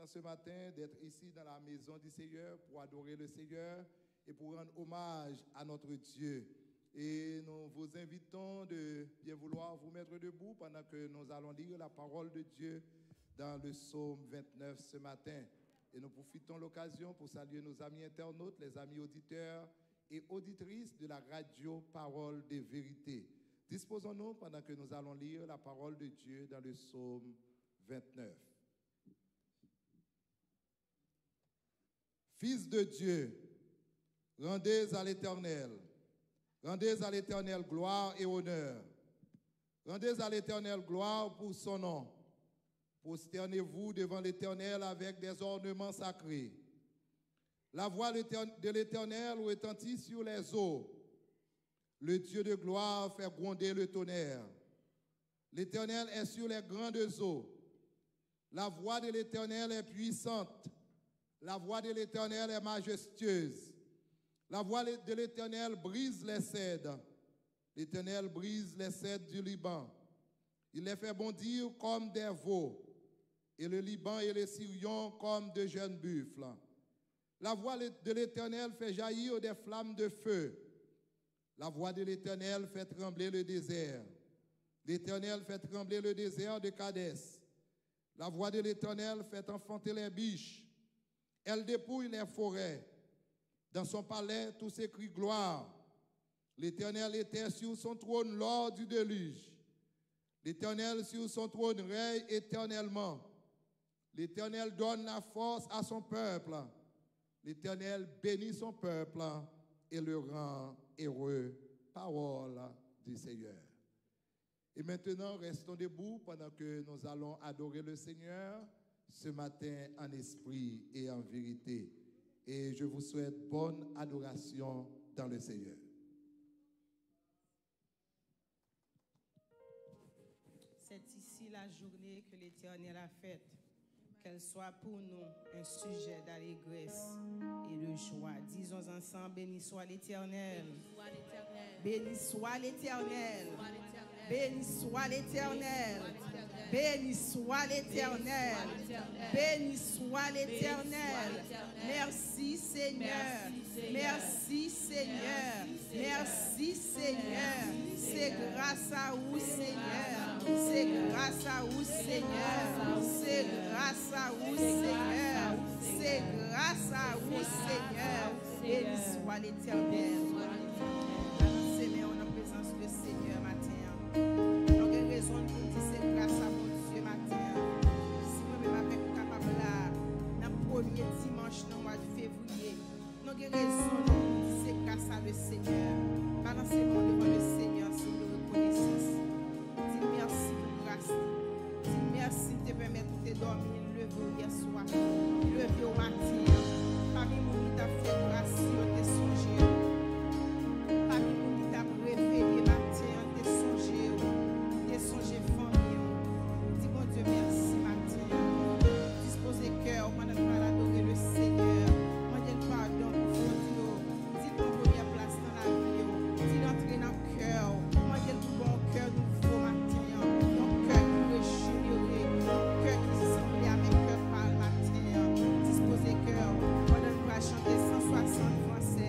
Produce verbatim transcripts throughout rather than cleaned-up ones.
Ce matin d'être ici dans la maison du Seigneur pour adorer le Seigneur et pour rendre hommage à notre Dieu. Et nous vous invitons de bien vouloir vous mettre debout pendant que nous allons lire la parole de Dieu dans le psaume vingt-neuf ce matin. Et nous profitons l'occasion pour saluer nos amis internautes, les amis auditeurs et auditrices de la radio Parole de Vérité. Disposons-nous pendant que nous allons lire la parole de Dieu dans le psaume vingt-neuf. Fils de Dieu, rendez à l'Éternel, rendez à l'Éternel gloire et honneur. Rendez à l'Éternel gloire pour son nom. Prosternez-vous devant l'Éternel avec des ornements sacrés. La voix de l'Étern-, de l'Éternel retentit sur les eaux. Le Dieu de gloire fait gronder le tonnerre. L'Éternel est sur les grandes eaux. La voix de l'Éternel est puissante. La voix de l'Éternel est majestueuse. La voix de l'Éternel brise les cèdres. L'Éternel brise les cèdres du Liban. Il les fait bondir comme des veaux, et le Liban et le Sirion comme de jeunes buffles. La voix de l'Éternel fait jaillir des flammes de feu. La voix de l'Éternel fait trembler le désert. L'Éternel fait trembler le désert de Kadès. La voix de l'Éternel fait enfanter les biches. Elle dépouille les forêts. Dans son palais, tous crient gloire. L'Éternel était sur son trône lors du déluge. L'Éternel sur son trône règne éternellement. L'Éternel donne la force à son peuple. L'Éternel bénit son peuple et le rend heureux. Parole du Seigneur. Et maintenant, restons debout pendant que nous allons adorer le Seigneur ce matin en esprit et en vérité. Et je vous souhaite bonne adoration dans le Seigneur. C'est ici la journée que l'Éternel a faite. Qu'elle soit pour nous un sujet d'allégresse et de joie. Disons ensemble, béni soit l'Éternel. Béni soit l'Éternel. Béni soit l'Éternel. Béni soit l'Éternel. Béni soit l'Éternel. Merci Seigneur. Merci Seigneur. Merci Seigneur. C'est grâce à vous Seigneur. C'est grâce à vous Seigneur. C'est grâce à vous Seigneur. C'est grâce à vous Seigneur. Béni soit l'Éternel. Ann se men yo nan prezans de Senyè maten an. Nou gen rezon pou n di se gras a Bondye maten an. Si mwen menm avèk ou kapab la, nan premye dimanch nan mwa fevriye, nou gen rezon pou n di se gras a le Senyè. Balanse men w devan le Senyè an, siy de rekonesans. Di l mèsi pou gras li. Di l mèsi l te pèmèt ou te dòmi, l leve w yè swa. Li leve w maten an. Pami moun li t ap fè gras yo te sonje w. Pami moun li t ap reveye maten an te sonje w. Te sonje fanmi w. Di Bondye mèsi maten an. Dispoze kè w pandan n pral adore le Senyè. Mande l padon pou fot yo. Di l pran premyè plas nan lavi w. Di l antre nan kè w. Mande l pou ba w kè nouvo maten an. Yon kè ki rejenere. Yon kè ki sanble avèk kè pa l maten an. Dispoze kè w. Pandan n pral chante san swasant fransè,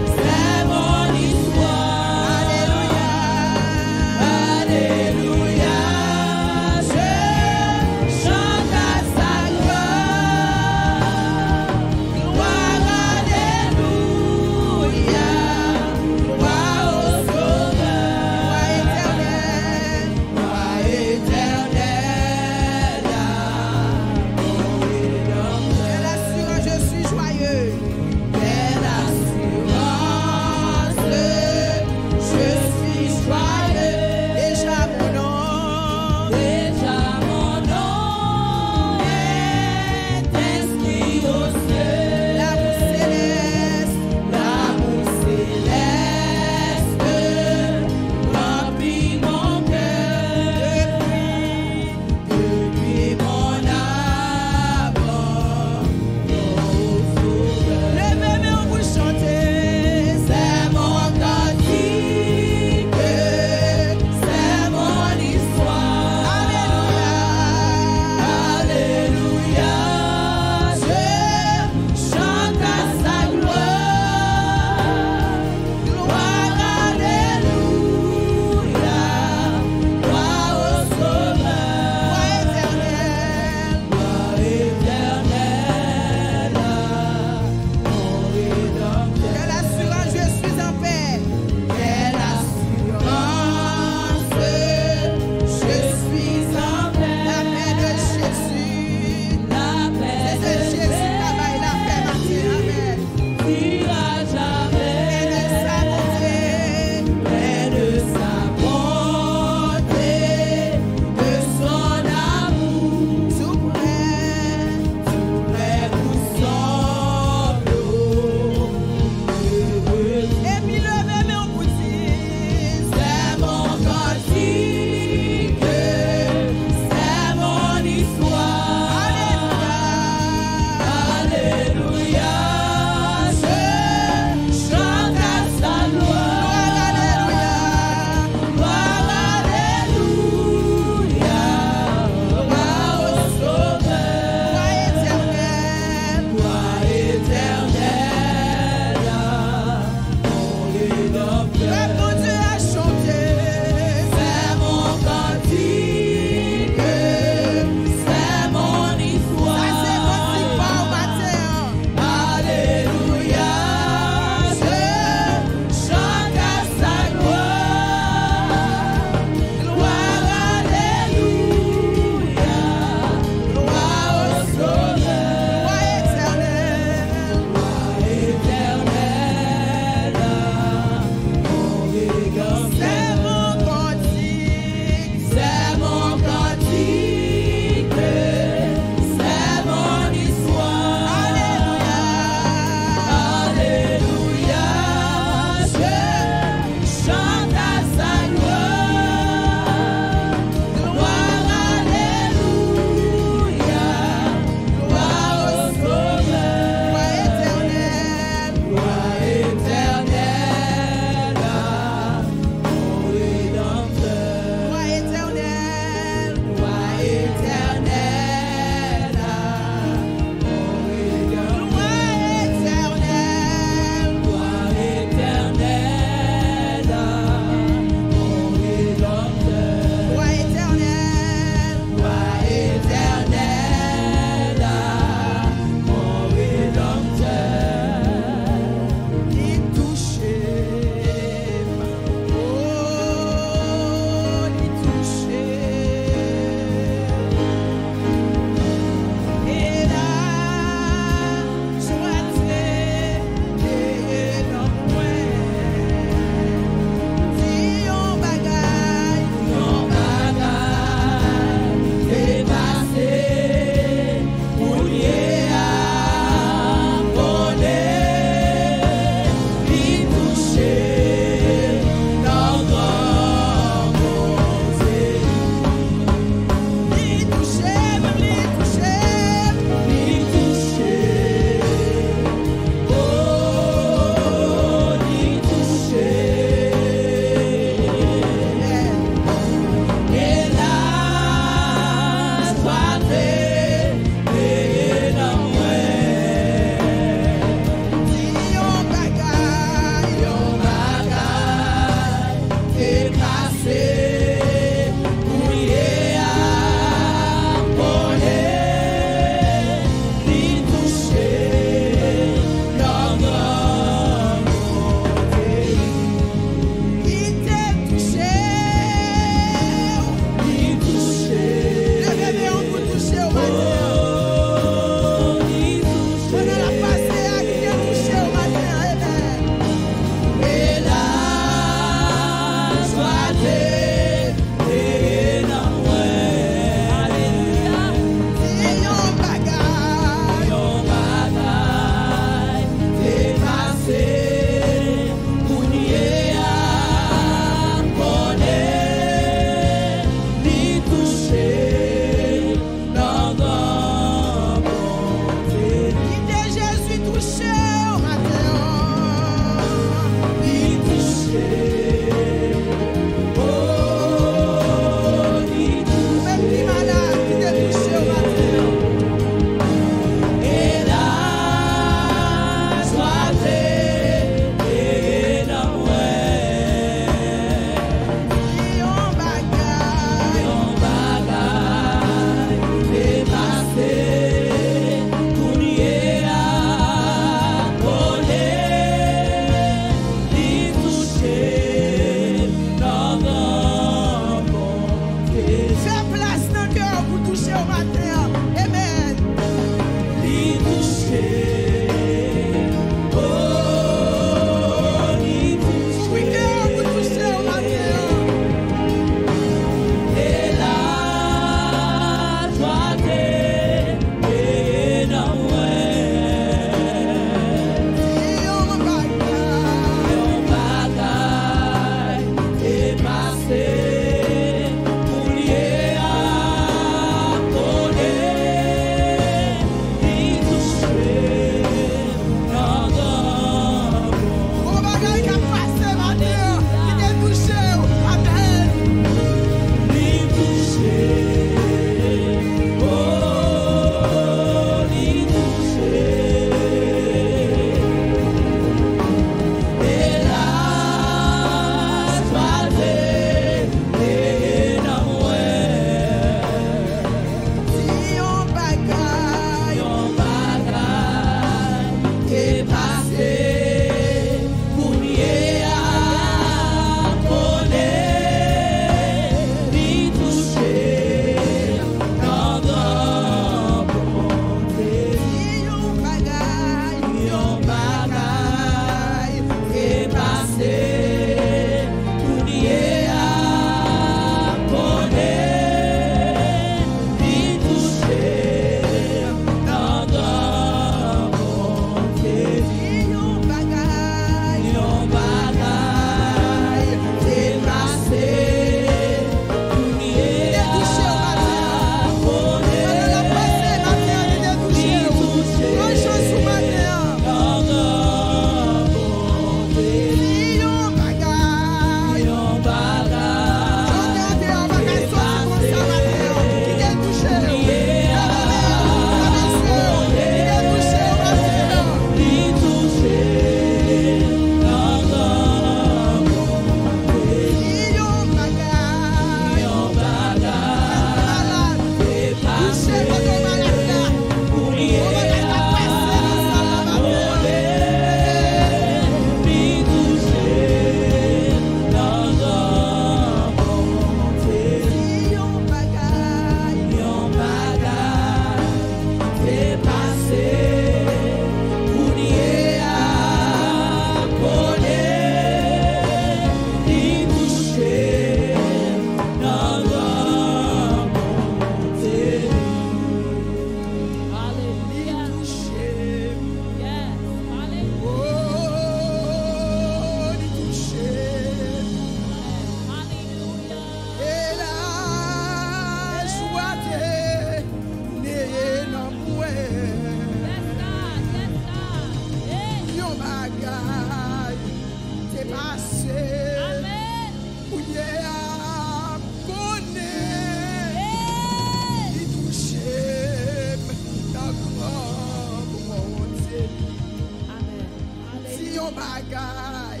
Bagay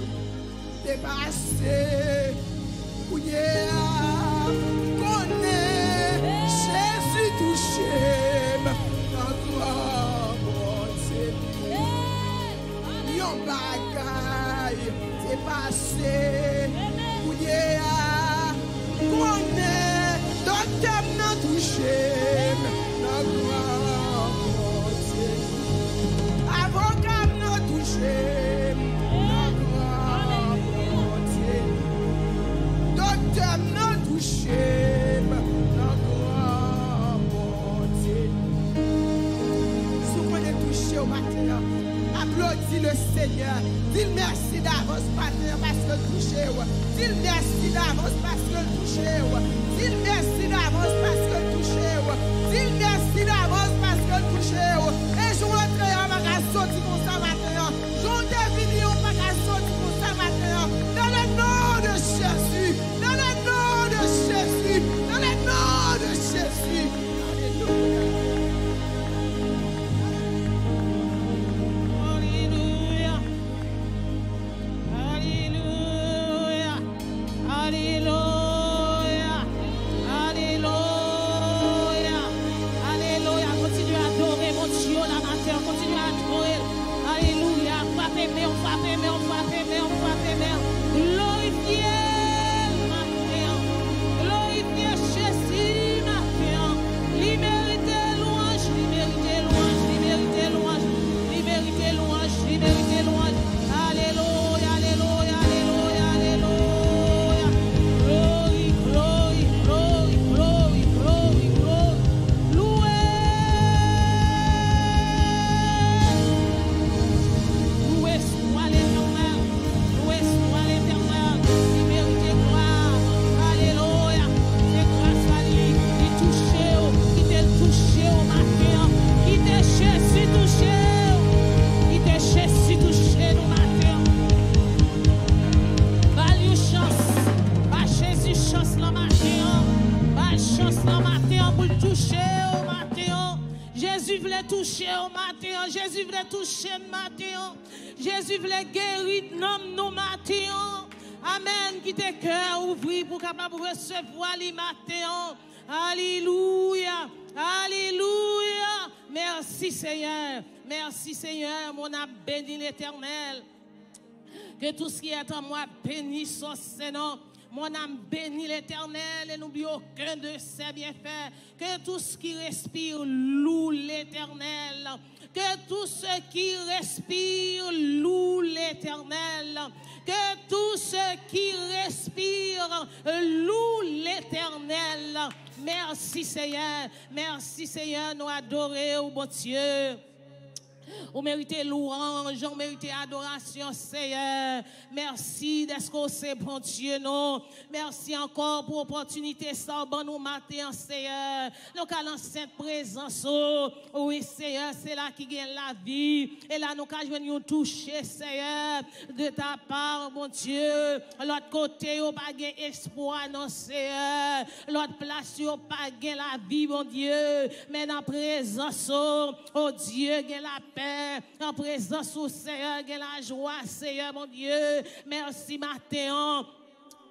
te pase. Kounye a, konnen Jezi touche m nan gran Bondye. Yon bagay te pase. Kounye a, konnen doktè m nan touche m nan gran Bondye. Avoka m nan touche m nan gran Bondye. Doktè m nan touche m nan gran Bondye. Si w konnen touche w maten an, aplodi le Senyè. Di l mèsi davans maten an paske l touche w. Di l mèsi davans paske l touche w. Di l mèsi davans paske l touche w. Di l mèsi davans paske l touche w. E jan w antre an pa ka soti konsa maten an. Jan w te vini an pa ka soti konsa maten an. Dans le nom de Jésus. Dans le nom de Jésus. Dans le nom de Jésus. Alelouya. Alelouya. Alelouya. Alelouya. Alelouya. Alelouya. Kontinye adore Bondye la maten. Kontinye adore l. Alelouya. Frape men w, frape men w, frape men w, frape men w. Glorifye l maten an. Glorifye Jezi maten an. Li merite lwanj, li merite lwanj, li merite lwanj, li merite lwanj, li merite lwanj. Alelouya, alelouya, alelouya, alelouya. Glori, glori, glori, glori, glori, glori. Louwe. Louwe swa Letènèl. Louwe swa Letènèl. Li merite glwa. Alelouya. Se gras a li. Li touche w. Kite l touche w maten an. Kite Jezi touche w. Kite Jezi touche nou maten an. Ba l yon chans. Ba Jezi chans lan maten an. Ba l chans lan maten an pou l touche w maten an. Jezi vle touche w maten an. Jezi vle touche n maten an. Jezi vle geri nanm nou maten an. Amèn. Kite kè a ouvri pou w kapab resevwa li maten an. Alelouya. Alelouya. Merci Seigneur. Merci Seigneur. Mon âme bénit l'Éternel. Que tout ce qui est en moi bénisse son saint nom. Mon âme bénit l'Éternel et n'oublie aucun de ses bienfaits. Que tout ce qui respire loue l'Éternel. Que tout ce qui respire loue l'Éternel. Que tout ce qui respire loue l'Éternel. Merci Seigneur. Merci Seigneur. Nou adore w, Bondye. Ou merite lwanj, ou merite adorasyon, Seyè. Mèsi dèske w se Bondye nou. Mèsi ankò pou opòtinite sa w ban nou maten an, Seyè. Nou ka nan sent prezans ou. Wi, Seyè, se la ki gen lavi. E la nou ka jwenn yon touche, Seyè, de ta pa, Bondye. Lòt kote yo pa gen espwa, non, Seyè. Lòt plas yo pa gen lavi, Bondye. Men nan prezans ou, o Dye, gen lapè. Nan prezans ou, Seyè, gen lajwa, Seyè, Bondye. Mèsi maten an.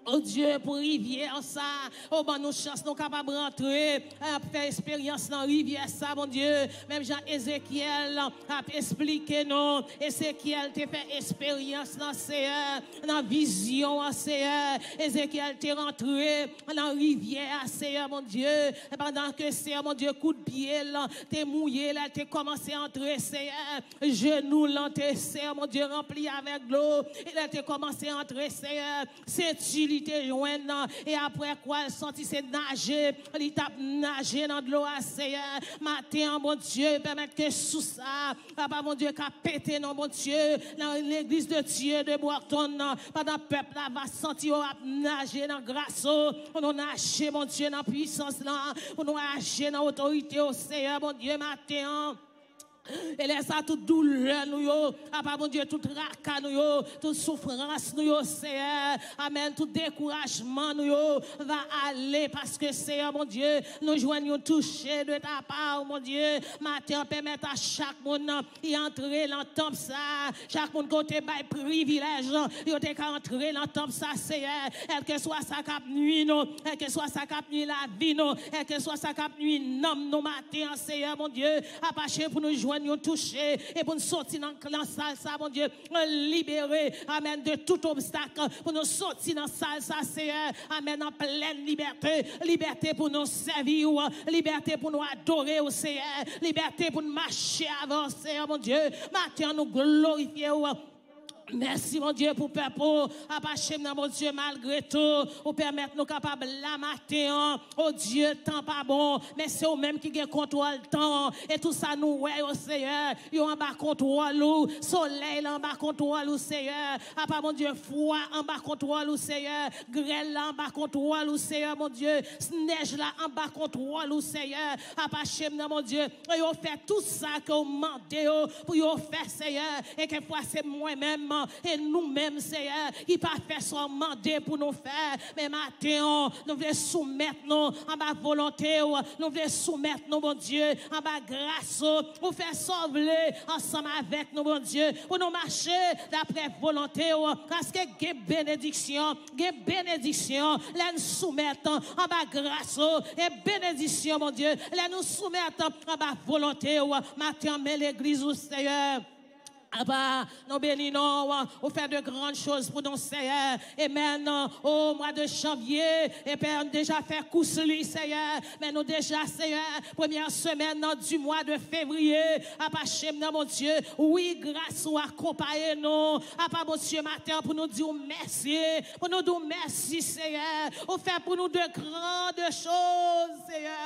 O Dye, pou rivyè sa, ou ban nou chans nou kapab rantre, ap fè esperyans nan rivyè sa, Bondye. Menm jan Ezekyèl ap esplike nou, Ezekyèl te fè esperyans nan Seyè, nan vizyon an, Seyè. Ezekyèl te rantre nan rivyè a, Seyè, Bondye. Pandan ke, Seyè, Bondye, kout pye l te mouye, lè l te kòmanse antre, Seyè. Jenou l te, Seyè, Bondye, ranpli avèk dlo. E lè l te kòmanse antre, Seyè, senti li te jwenn nan. E apre kwa l santi se naje, li t ap naje nan dlo a, Seyè. Maten an, Bondye, pèmèt ke sous sa, papa Bondye, ka pete, non, Bondye, nan legliz de Dye de Brockton nan. Pandan pèp la va santi yo ap naje nan gras ou, pou nou naje, Bondye, nan pwisans lan, pou nou naje nan otorite ou, Seyè, Bondye, maten an. E lè sa, tout doulè nou yo, apa Bondye, tout traka nou yo, tout soufrans nou yo, Seyè, amèn, tout dekourajman nou yo va ale, paske, Seyè Bondye, nou jwenn yon touche de ta pa, Bondye. Maten an, pèmèt a chak moun, li antre nan tanp sa, chak moun ke w te bay privilèj, yo te ka antre nan tanp sa, Seyè, kèlkeswa sa k ap nwi nou, kèlkeswa sa k ap nwi lavi nou, kèlkeswa sa k ap nwi nanm nou maten an, Seyè Bondye, apa cheri, pou nou jwenn yon touche e pou n soti nan, nan sal sa, Bondye, libere, amèn, de tout obstak, pou nou soti nan sal sa, Seyè, amèn, an plèn libète, libète pou nou sèvi w, libète pou nou adore w, Seyè, libète pou nou mache avè w, Seyè Bondye. Maten an, nou glorifye w. Mèsi, Bondye, pou pèp ou, apa cheri m nan, Bondye, malgre tou, ou pèmèt nou kapab la maten an. O Dye, tan pa bon, men se ou menm ki gen kontwòl tan an. E tout sa nou wè yo, Seyè, yo anba kontwòl ou. Solèy la anba kontwòl ou, Seyè. Apa Bondye, fwa anba kontwòl ou, Seyè. Grèl la anba kontwòl ou, Seyè, Bondye. Nèj la anba kontwòl ou, Seyè. Apa cheri m nan, Bondye, yo fè tout sa ke w mande yo pou yo fè, Seyè. E kèlkeswa se mwen menm e nou menm, Seyè, ki pa fè sa w mande pou nou fè. Men maten an, nou vle soumèt nou anba volonte w. Nou vle soumèt nou, Bondye, anba gras ou. Ou fè sa w vle ansanm avèk nou, Bondye, pou nou mache daprè volonte w. Paske gen benediksyon, gen benediksyon lè n soumèt anba gras ou. E benediksyon, Bondye, lè nou soumèt anba volonte w. Maten an, men legliz ou, Seyè. Apa, nou beni non w, ou fè de grandes choses pou nou, Seyè. Amèn. O mwa de janvye, e Pè, nou deja fè kous li, Seyè. Men nou deja, Seyè, premyè semèn nan di mwa de fevriye, apa cheri m nan, Bondye, wi, gras ou akonpaye nou. Apa, Bondye, maten an, pou nou di w mèsi, pou nou di w mèsi, Seyè. Ou fè pou nou de grandes choses, Seyè.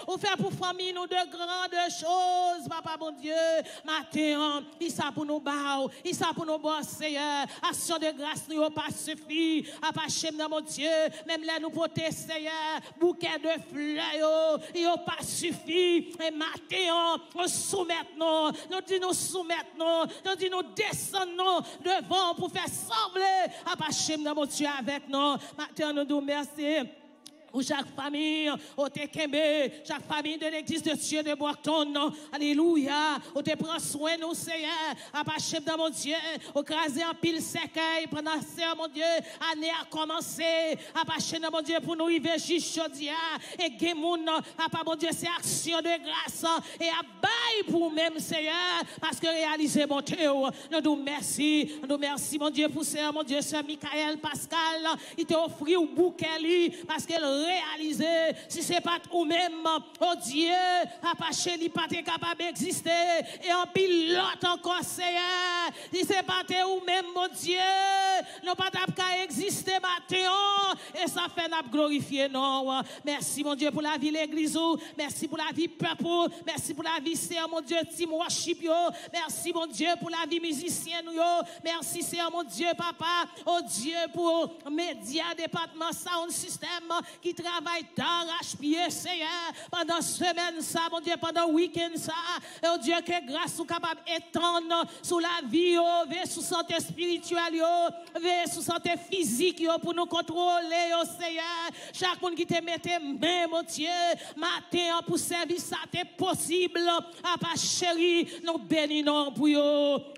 Ou fè pou fanmi nou de grandes choses, Papa Bondye. Maten an, kisa pou nou ba w, kisa pou nou ba w, Seyè. Aksyon de gras nou yo pa sifi, apa cheri m nan, Bondye. Menm lè nou pote, Seyè, bouke de flè yo, yo pa sifi. E maten an, nou soumèt nou, nou di nou soumèt nou, nou di nou desann nou devan w pou fè sa w vle, apa cheri m nan, Bondye, avèk nou. Maten an, nou di w mèsi. Pou chak fanmi ou te kenbe, chak fanmi de Legliz de Dye de Brockton, alelouya, ou te pran swen nou, Seyè, apa cheri m nan, Bondye, ou kraze anpil sèkèy pandan, Seyè Bondye, ane a kòmanse, apa cheri m nan, Bondye, pou nou rive jis jodi a, e gen moun, apa Bondye, se aksyon de gras, e ap bay pou ou menm, Seyè, paske reyalize bonte w. Nou di w mèsi, nou di w mèsi, Bondye, pou Seyè, Bondye, sè Michael Pascal, li te ofri w bouke li, paske l reyalize, si se pa t ou menm, o Dye, apa cheri, li pa te kapab egziste, e anpil lòt ankò, Seyè, si se pa te ou menm, Bondye, nou pa t ap ka egziste maten an, e sa fè n ap glorifye non w. Mèsi, Bondye, pou lavi legliz ou. Mèsi pou lavi pèp ou. Mèsi pou lavi, Seyè, Bondye, team worship yo. Mèsi, Bondye, pou lavi mizisyen nou yo. Mèsi, Seyè, Bondye, papa. O Dye, pou medya, depatman, sound system ki travay darachpye, Seyè, pandan semèn sa, Bondye, pandan wikenn sa. E o Dye, ke gras ou kapab etann sou lavi yo, veye sou sante espirityèl yo, veye sou sante fizik yo pou nou kontwole yo, Seyè. Chak moun ki te mete men, Bondye, maten an pou sèvis sa te posib. Apa cheri, nou beni non pou yo.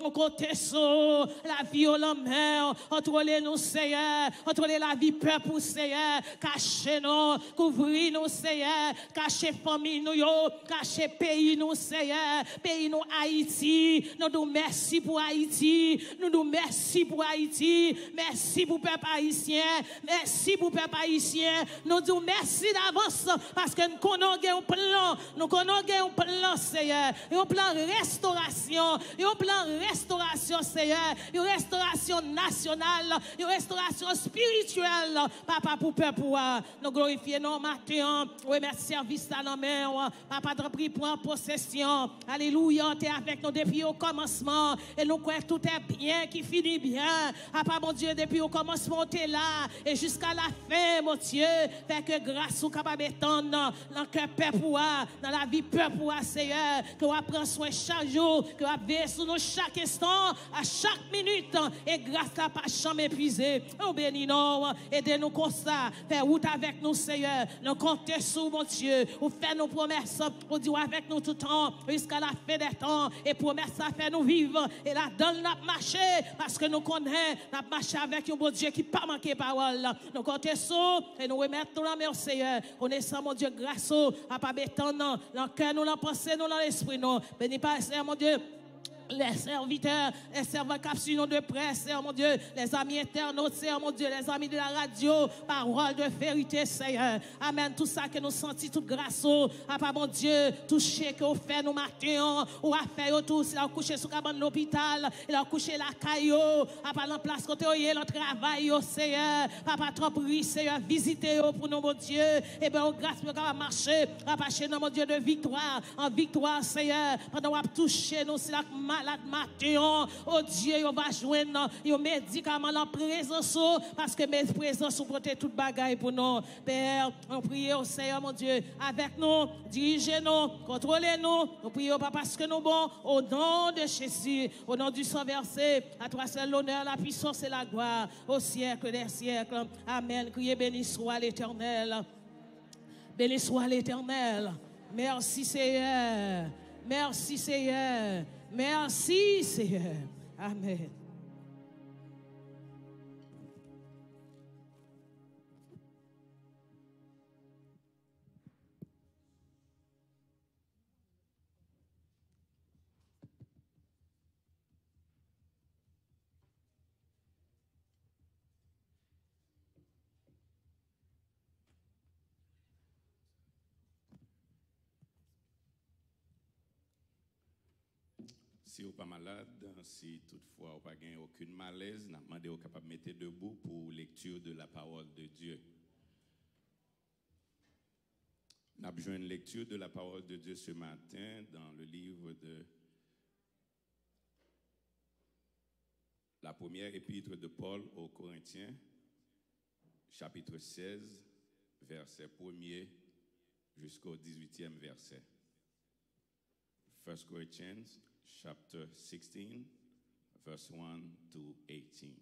Nou konte sou lavi yo, lanmè. Kontwole nou, Seyè. Kontwole lavi pèp ou, Seyè. Kache nou, kouvri nou, Seyè. Kache fanmi nou yo, kache peyi nou, Seyè. Peyi nou, Ayiti. Nou di w mèsi pou Ayiti. Nou di w mèsi pou Ayiti. Mèsi pou pèp ayisyen. Mèsi pou pèp ayisyen. Nou di w mèsi davans paske n konnen w gen yon plan. Nou konnen w gen yon plan, Seyè. Yon plan restorasyon. Yon plan restorasyon, Seyè. Yon restorasyon nasyonal. Yon restorasyon espirityèl. Papa, pou pèp ou a. Nou Glorifye non maten an, remèt sèvis la nan men w. Papa, tanpri, pran posesyon. Alelouya, w te avèk nou depi o kòmansman, e nou kwè tout est bien qui finit bien. Papa Bondye, depi o kòmansman, w te la, e jiska la fen, Bondye, fè ke gras ou kapab etann nan kè pèp ou a, nan lavi pèp ou a, Seyè, ke w ap pran swen chak jou, ke w ap veye sou nou chak enstan, a chak minit, e gras la pa janm epuize. Ou beni non, ede nou konsa, fè wout avèk nou, Seyè. Nou konte sou ou, Bondye. Ou fè nou pwomès, ou di w avèk nou tout tan, jiska la fen dè tan. E pwomès la fè nou viv, e ladan l n ap mache, paske nou konnen n ap mache avèk yon Bondye ki pa manke pawòl. Nou konte sou ou, e nou remèt nou nan men w, Seyè. Konesan, Bondye, gras ou ap etann nan, nan kè nou, nan panse nou, nan lespri nou. Beni pa, Seyè, Bondye, les serviteurs, les servantes k ap swiv nou de près, Seyè mon Dye, les amis internautes, Seyè mon Dye, les amis de la radio, Parole de Vérité, Seyè. Amèn. Tout sa ke nou santi, tout gras ou, Papa Bondye, touche ke ou fè nou maten an, ou a fè yo tou, sila yo kouche sou kabann lopital, sila yo kouche lakay yo, Papa, nan plas kote yo ye, nan travay yo, Seyè. Papa, tanpri, Seyè, vizite yo pou nou, Bondye, e ba yo gras pou yo kapab mache, Papa, mache nan, Bondye, de viktwa an viktwa, Seyè, pandan w ap touche nou, sila k malad maten an, o Dye, yo va jwenn yon medikaman nan prezans ou, paske men prezans ou pote tout bagay pou nou. Pè, nou priye w, Seyè, mon Dye, avèk nou, dirije nou, kontwole nou. Nou priye w, pa paske nou bon, au nom de Jésus, au nom du sang versé, à toi seul l'honneur, la puissance et la gloire, au siècle des siècles. Amèn. Kriye, beni swa Letènèl. Beni swa Letènèl. Mèsi, Seyè. Mèsi, Seyè. Mèsi, Seyè. Amèn. Si w pa malad, si toutfwa w pa gen okenn malèz, n ap mande w kapab mete debou pou lecture de la parole de Dieu. N ap jwenn lecture de la parole de Dieu ce matin dans le livre de la première épître de Paul aux Corinthiens, chapitre seize, verset premier jusqu'au dix-huitième verset. First Corinthians chapter sixteen, verse one to eighteen.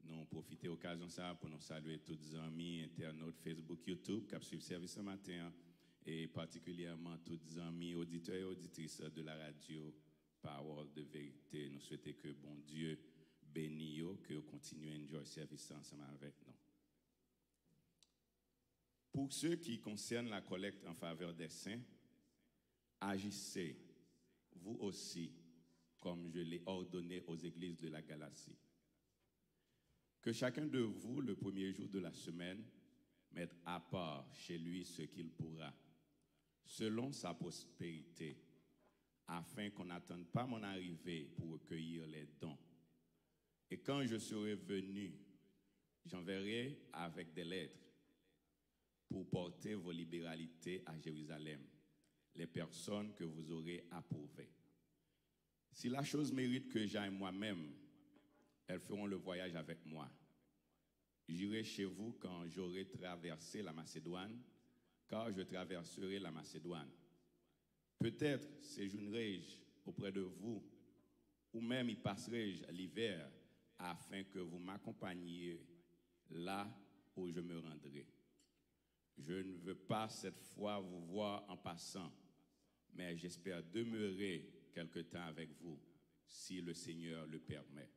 Nou pwofite okazyon sa a pou nou salye tout zanmi entènot Facebook, YouTube k ap swiv sèvis nan maten an, e patikilyèman tout zanmi oditè e oditris de la radio Parole de Vérité. Nou swete ke Bondye beni yo, ke yo kontinye enjoy sèvis la ansanm avèk nou. Pour ce qui concerne la collecte en faveur des saints, agissez, vous aussi, comme je l'ai ordonné aux églises de la Galatie. Que chacun de vous, le premier jour de la semaine, mette à part chez lui ce qu'il pourra, selon sa prospérité, afin qu'on n'attende pas mon arrivée pour recueillir les dons. Et quand je serai venu, j'enverrai avec des lettres pour porter vos libéralités à Jérusalem, les personnes que vous aurez approuvées. Si la chose mérite que j'aille moi-même, elles feront le voyage avec moi. J'irai chez vous quand j'aurai traversé la Macédoine, car je traverserai la Macédoine. Peut-être séjournerai-je auprès de vous, ou même y passerai-je l'hiver, afin que vous m'accompagniez là où je me rendrai. Je ne veux pas cette fois vous voir en passant, mais j'espère demeurer quelque temps avec vous, si le Seigneur le permet.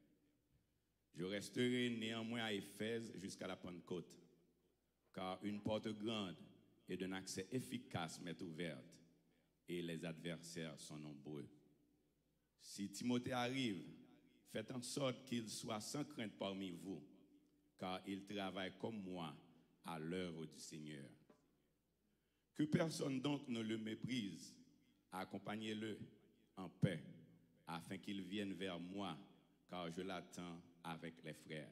Je resterai néanmoins à Éphèse jusqu'à la Pentecôte, car une porte grande et d'un accès efficace m'est ouverte, et les adversaires sont nombreux. Si Timothée arrive, faites en sorte qu'il soit sans crainte parmi vous, car il travaille comme moi à l'œuvre du Seigneur. Que personne donc ne le méprise, accompagnez-le en paix, afin qu'il vienne vers moi, car je l'attends avec les frères.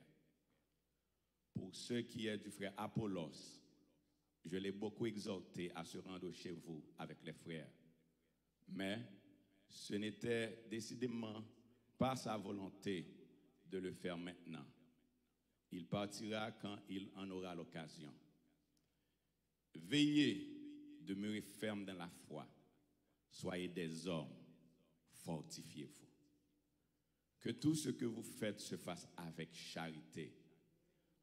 Pour ce qui est du frère Apollos, Je l'ai beaucoup exhorté à se rendre chez vous avec les frères. Mais ce n'était décidément pas sa volonté de le faire maintenant. Il partira quand il en aura l'occasion. Veillez, demeurez fermes dans la foi. Soyez des hommes, fortifiez-vous. Que tout ce que vous faites se fasse avec charité.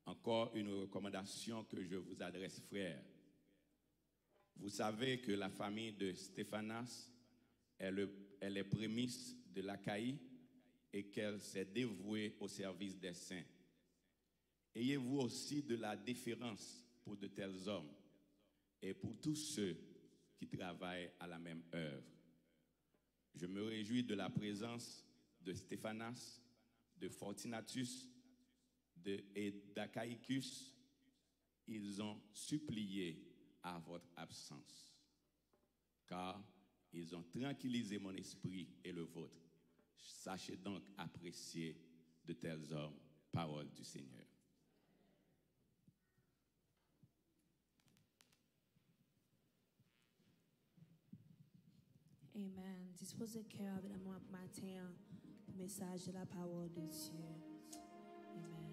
Encore une recommandation que je vous adresse, frères. Vous savez que la famille de Stéphanas est, le, est les prémices de l'Achaïe et qu'elle s'est dévouée au service des saints. Ayez vous aussi de la déférence pour de tels hommes et pour tous ceux qui travaillent à la même œuvre. Je me réjouis de la présence de Stéphanas, de Fortunatus, de, et d'Achaïcus. Ils ont supplié à votre absence, car ils ont tranquillisé mon esprit et le vôtre. Sachez donc apprécier de tels hommes. Parole du Seigneur. Amen. Dispoze kè avèk mwen maten an pou mesaj de la parole de Dieu. Amen.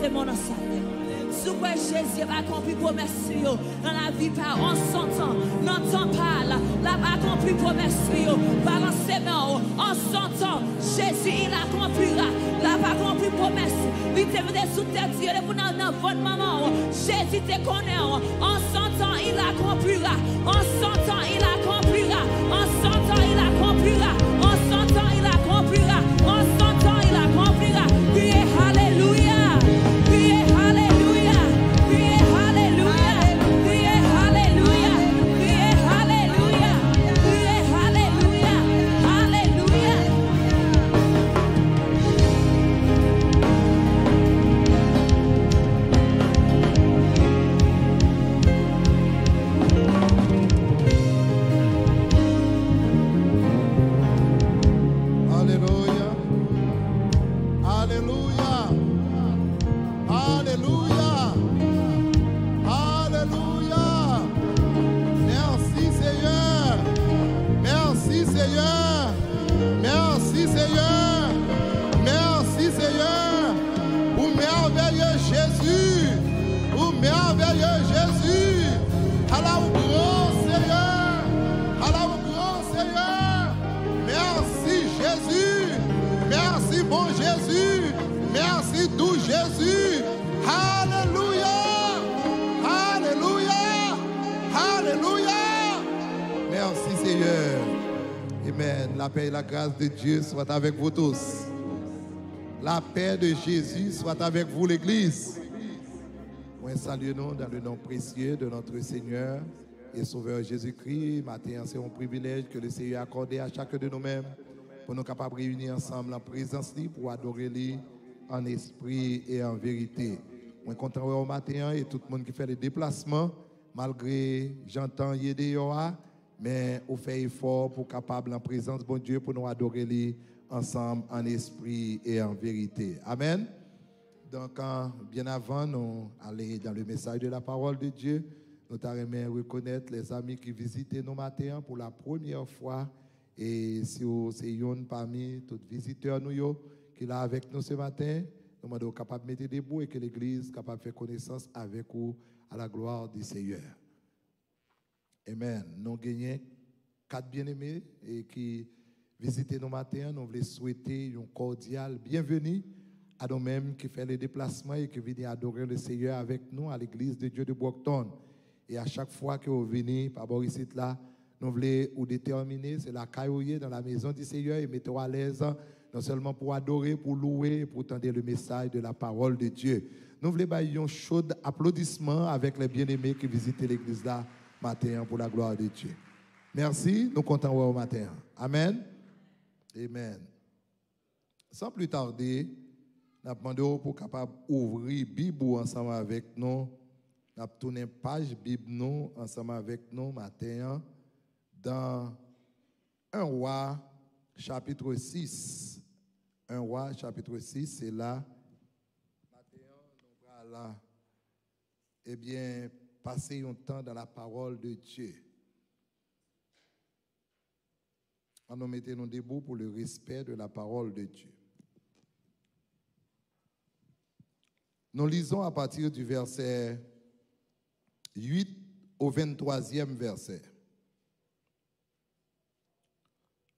Se mon nan sa. Si w kwè Jezi ap akonpli pwomès li yo nan lavi pa w an san tan, nan tan pa l, l ap akonpli pwomès li yo. Balanse men w an san tan. Jésus, il accomplira. L ap akonpli pwomès li te mete sou tèt li depi nan, nan vant manman w. Jezi te konnen w. En son temps, il accomplira. En son temps, il accomplira. En son temps, il accomplira. En son temps, il accomplira. En son temps, il accomplira. Kriye alelouya. Kriye alelouya. Kriye alelouya. Kriye alelouya. Kriye alelouya. Kriye alelouya. Alelouya. Alelouya. Alelouya. Alelouya. Alelouya. Mèsi, Seyè. Mèsi, Seyè. Mèsi, Seyè. Mèsi, Seyè. Ou mèvèye, Jezi. Ou mèvèye, Jezi. Ala ou gran, Seyè. Ala ou gran, Seyè. Mèsi, Jezi. Mèsi, bon Jezi. Mèsi, dou Jezi. Alelouya. Alelouya. Alelouya. Mèsi, Seyè. Amen. La paix et la grâce de Dieu soit avec vous tous. La paix de Jésus soit avec vous, l'église. Mwen salye nou dans le nom précieux de notre Seigneur et Sauveur Jésus-Christ. Maten an, se yon privilèj ke le Seyè akòde a chak de nou menm pou nou kapab reyini ansanm nan prezans li pou adore li an espri e an verite. Mwen kontan wè w maten an e tout moun ki fè le deplasman, malgre jan tan ye deyò a, men ou fè efò pou kapab nan prezans Bondye pou nou adore li ansanm an espri e an verite. Amen. Donk, euh, byen avan nou ale dans le message de la parole de Dieu, nou ta renmen rekonèt lèzami ki vizite nou maten an pou la premyè fwa. E si w se youn pami tout vizitè nou yo ki la avèk nou se maten, nou mande w kapab mete debou e ke legliz kapab fè konesans avèk ou à la gloire du Seigneur. Amen. Nou genyen kat byeneme e ki vizite nou maten an. Nou vle swete yon kòdyal byenveni a nou menm ki fè le deplasman e ki vini adore le Seyè avèk nou a Legliz de Dye de Brockton. E a chak fwa ke w vini pa bò isit la, nou vle ou detèmine, se lakay ou ye, dans la maison du Seigneur, e mete w alèz, non sèlman pou adore, pou louwe, pou tande le message de la parole de Dieu. Nou vle bay yon cho aplodisman avèk les bien-aimés ki vizite legliz la maten an pour la gloire de Dieu. Mèsi, nou kontan wè w maten an. Amèn. Amèn. Sans plus tarder, n ap mande w pou w kapab ouvri Bib ou ansanm avèk nou. N ap tounen paj Bib nou ansanm avèk nou maten an dans un Roi chapitre six. Un Roi chapitre six, se la. Maten an, nou pral, ebyen, pase yon tan dans la parole de Dieu. An nou mete nou debou pour le respect de la parole de Dieu. Nous lisons à partir du verset huit au vingt-troisième verset.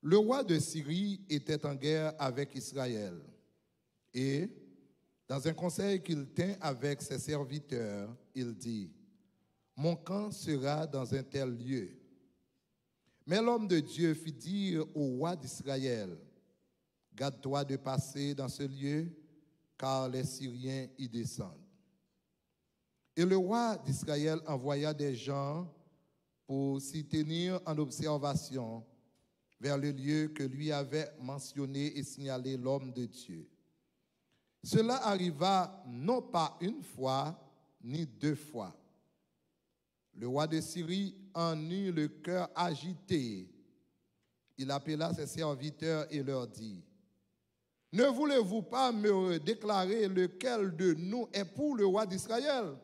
Le roi de Syrie était en guerre avec Israël, et, dans un conseil qu'il tint avec ses serviteurs, il dit : « Mon camp sera dans un tel lieu. » Mais l'homme de Dieu fit dire au roi d'Israël : « Garde-toi de passer dans ce lieu, car les Syriens y descendent. » Et le roi d'Israël envoya des gens pour s'y tenir en observation vers le lieu que lui avait mentionné et signalé l'homme de Dieu. Cela arriva non pas une fois, ni deux fois. Le roi de Syrie en eut le cœur agité. Il appela ses serviteurs et leur dit : « Ne voulez-vous pas me déclarer lequel de nous est pour le roi d'Israël ? »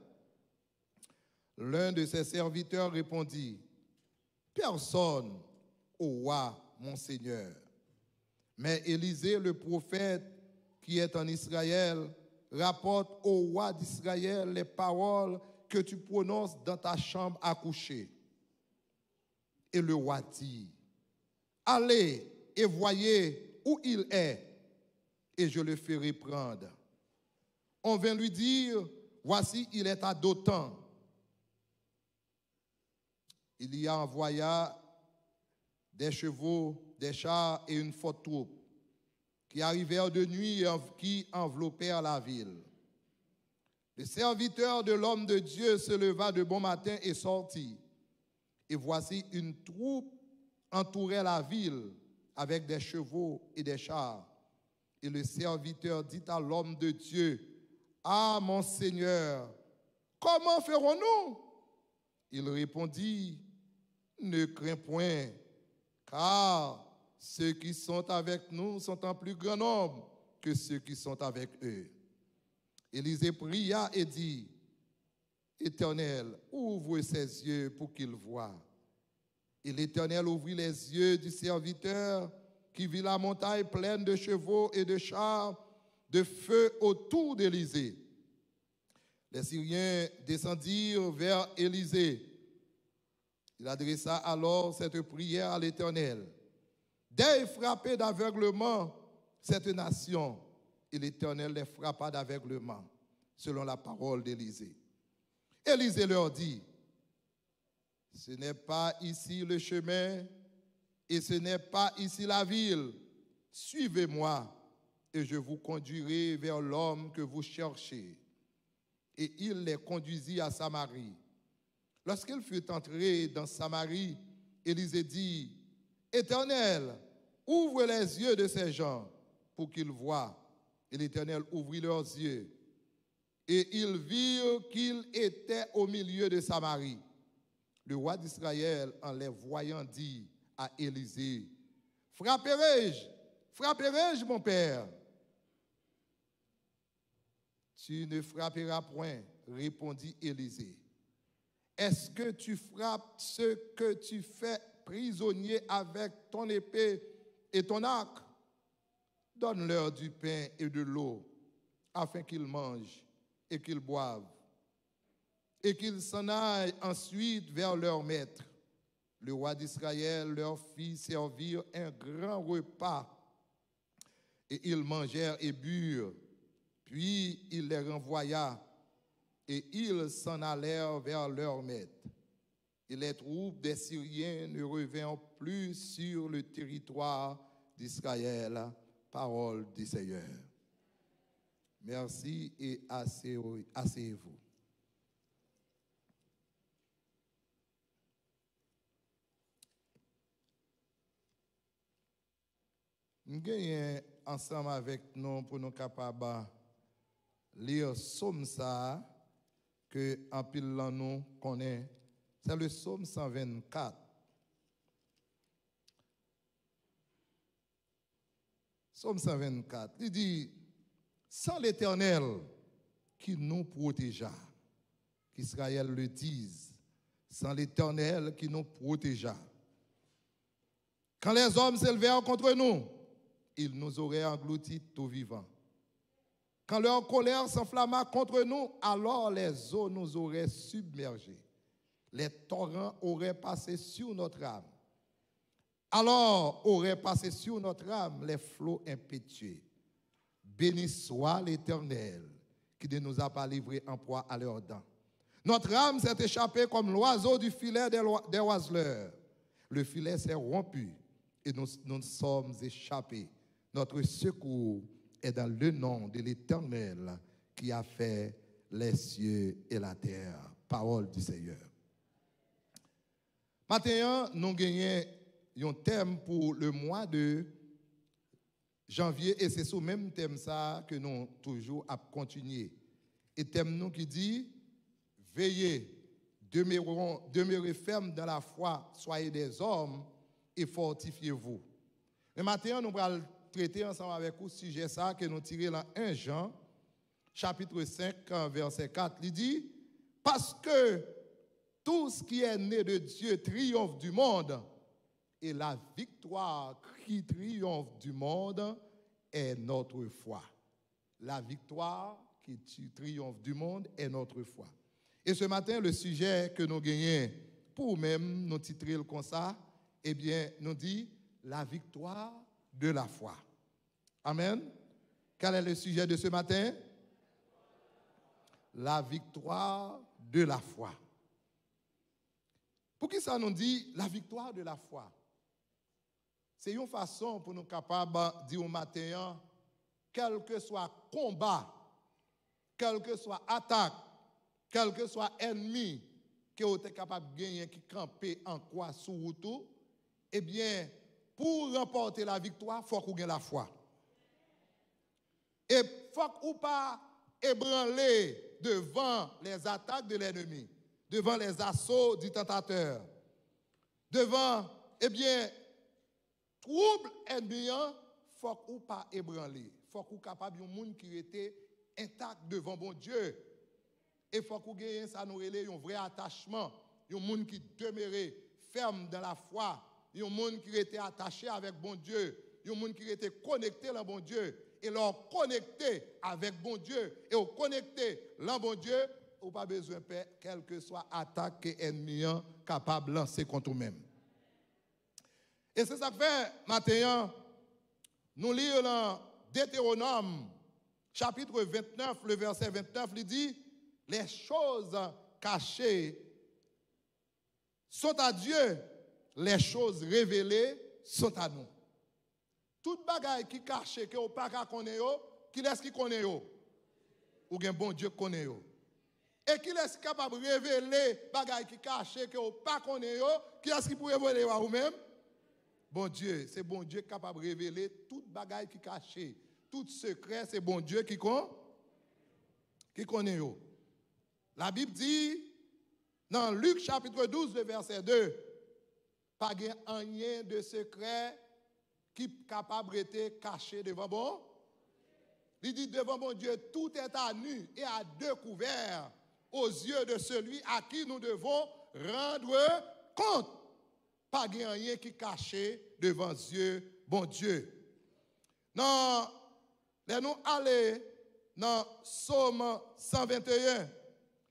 L'un de ses serviteurs répondit : « Personne, ô roi, mon seigneur. » Mais Élisée, le prophète qui est en Israël, rapporte au roi d'Israël les paroles que tu prononces dans ta chambre à coucher. Et le roi dit, allez et voyez où il est, et je le ferai prendre. On vint lui dire, voici, il est à Dothan. Il y envoya des chevaux, des chars et une forte troupe, qui arrivèrent de nuit et env- qui enveloppèrent la ville. Le serviteur de l'homme de Dieu se leva de bon matin et sortit. Et voici, une troupe entourait la ville avec des chevaux et des chars. Et le serviteur dit à l'homme de Dieu, ah, mon Seigneur, comment ferons-nous ? Il répondit, ne crains point, car ceux qui sont avec nous sont en plus grand nombre que ceux qui sont avec eux. Élisée pria et dit, Éternel, ouvre ses yeux pour qu'il voie. Et l'Éternel ouvrit les yeux du serviteur, qui vit la montagne pleine de chevaux et de chars de feu autour d'Élisée. Les Syriens descendirent vers Élisée. Il adressa alors cette prière à l'Éternel. Deuil frappé d'aveuglement cette nation, et l'Éternel les frappa d'aveuglement, selon la parole d'Élisée. Élisée leur dit, ce n'est pas ici le chemin, et ce n'est pas ici la ville. Suivez-moi, et je vous conduirai vers l'homme que vous cherchez. Et il les conduisit à Samarie. Lorsqu'ils furent entrés dans Samarie, Élisée dit, Éternel, ouvre les yeux de ces gens pour qu'ils voient. Et l'Éternel ouvrit leurs yeux. Et ils virent qu'il était au milieu de Samarie. Le roi d'Israël, en les voyant, dit à Élisée, frapperai-je, frapperai-je, mon père ? Tu ne frapperas point, répondit Élisée. Est-ce que tu frappes ceux que tu fais prisonniers avec ton épée et ton arc ? Donne-leur du pain et de l'eau, afin qu'ils mangent et qu'ils boivent, et qu'ils s'en aillent ensuite vers leur maître. Le roi d'Israël leur fit servir un grand repas, et ils mangèrent et burent. Puis il les renvoya, et ils s'en allèrent vers leur maître. Et les troupes des Syriens ne revinrent plus sur le territoire d'Israël. Parole du Seigneur. Merci et asseyez-vous. M genyen ansanm avèk nou pou nou kapab li sòm sa a ke anpil nan nou konnen. Se le psaume cent vingt-quatre. Psaume cent vingt-quatre, li di, c'est l'Éternel qui nous protégea. Qu'Israël le dise, c'est l'Éternel qui nous protégea. Quand les hommes s'élevèrent contre nous, ils nous auraient engloutis tout vivants. Quand leur colère s'enflamma contre nous, alors les eaux nous auraient submergés. Les torrents auraient passé sur notre âme. Alors auraient passé sur notre âme les flots impétueux. Béni soit l'Éternel, qui ne nous a pas livrés en proie à leurs dents. Notre âme s'est échappée comme l'oiseau du filet des loi- des oiseleurs. Le filet s'est rompu et nous, nous sommes échappés. Notre secours est dans le nom de l'Éternel qui a fait les cieux et la terre. Parole du Seigneur. Maten an, nou genyen yon tèm pou le mwa de janvye, e se sou menm tèm sa a ke nou toujou ap kontinye. E tèm nou ki di, veillez, demeurons, demeurez fermes dans la foi, soyez des hommes et fortifiez-vous. Men maten an, nou pral trete ansanm avèk ou sijè sa a ke nou tire lan en Jan, chapitre cinq, verset quatre, li di, parce que tout ce qui est né de Dieu triomphe du monde, et la victoire qui triomphe du monde est notre foi. La victoire qui tu- triomphe du monde est notre foi. E ce matin, le sujet ke nou genyen pou ou menm, nou titre l konsa, ebyen, nou di, la victoire de la foi. Amen. Quel est le sujet de ce matin? La victoire de la foi. Poukisa nou di la victoire de la foi? Se yon fason pou nou kapab di w maten an, kèlkeswa konba, kèlkeswa atak, kèlkeswa ènmi ke w te kapab genyen ki kanpe an kwa sou wout ou, ebyen, pou w ranpòte laviktwa, fòk ou gen lafwa. E fòk ou pa ebranle devan les attaques de l'ennemi, devan les assauts du tentateur, devan, ebyen, twoub ènmi an, fòk ou pa ebranle. Fòk ou kapab yon moun ki rete entak devan Bondye. E fòk ou genyen sa nou rele yon vrè atachman, yon moun ki demere fèm dan lafwa, yon moun ki rete atache avèk Bondye, yon moun ki rete konekte lan Bondye. E lè w konekte avèk Bondye, e w konekte lan Bondye, ou pa bezwen pè kèlkeswa atak ke ènmi an kapab lanse kont ou menm. E se sa k fè, maten an, nou li lan Detewonòm, chapitre vingt-neuf, le verset vingt-neuf, li di, les choses cachées sont à Dieu, les choses révélées sont à nous. Tout bagay ki kache ke w pa ka konnen yo, kilès ki konnen yo? Ou gen Bondye k konnen yo. E kilès ki kapab revele bagay ki kache ke w pa konnen yo? Kilès ki pou revele yo a ou menm? Bondye. Se Bondye ki kapab revele tout bagay ki kache. Tout sekrè, se Bondye ki kon, ki konnen yo. Labib di, nan Lik chapitre douz, le verset deux, pa gen anyen de sekrè ki kapab rete kache devan Bon. Li di, devant Bondye, tout est à nu et à découvert aux yeux de celui à qui nous devons rendre compte. Pa gen anyen ki kache devan zye Bondye. Nan, lè nou ale nan Sòm san venteyen,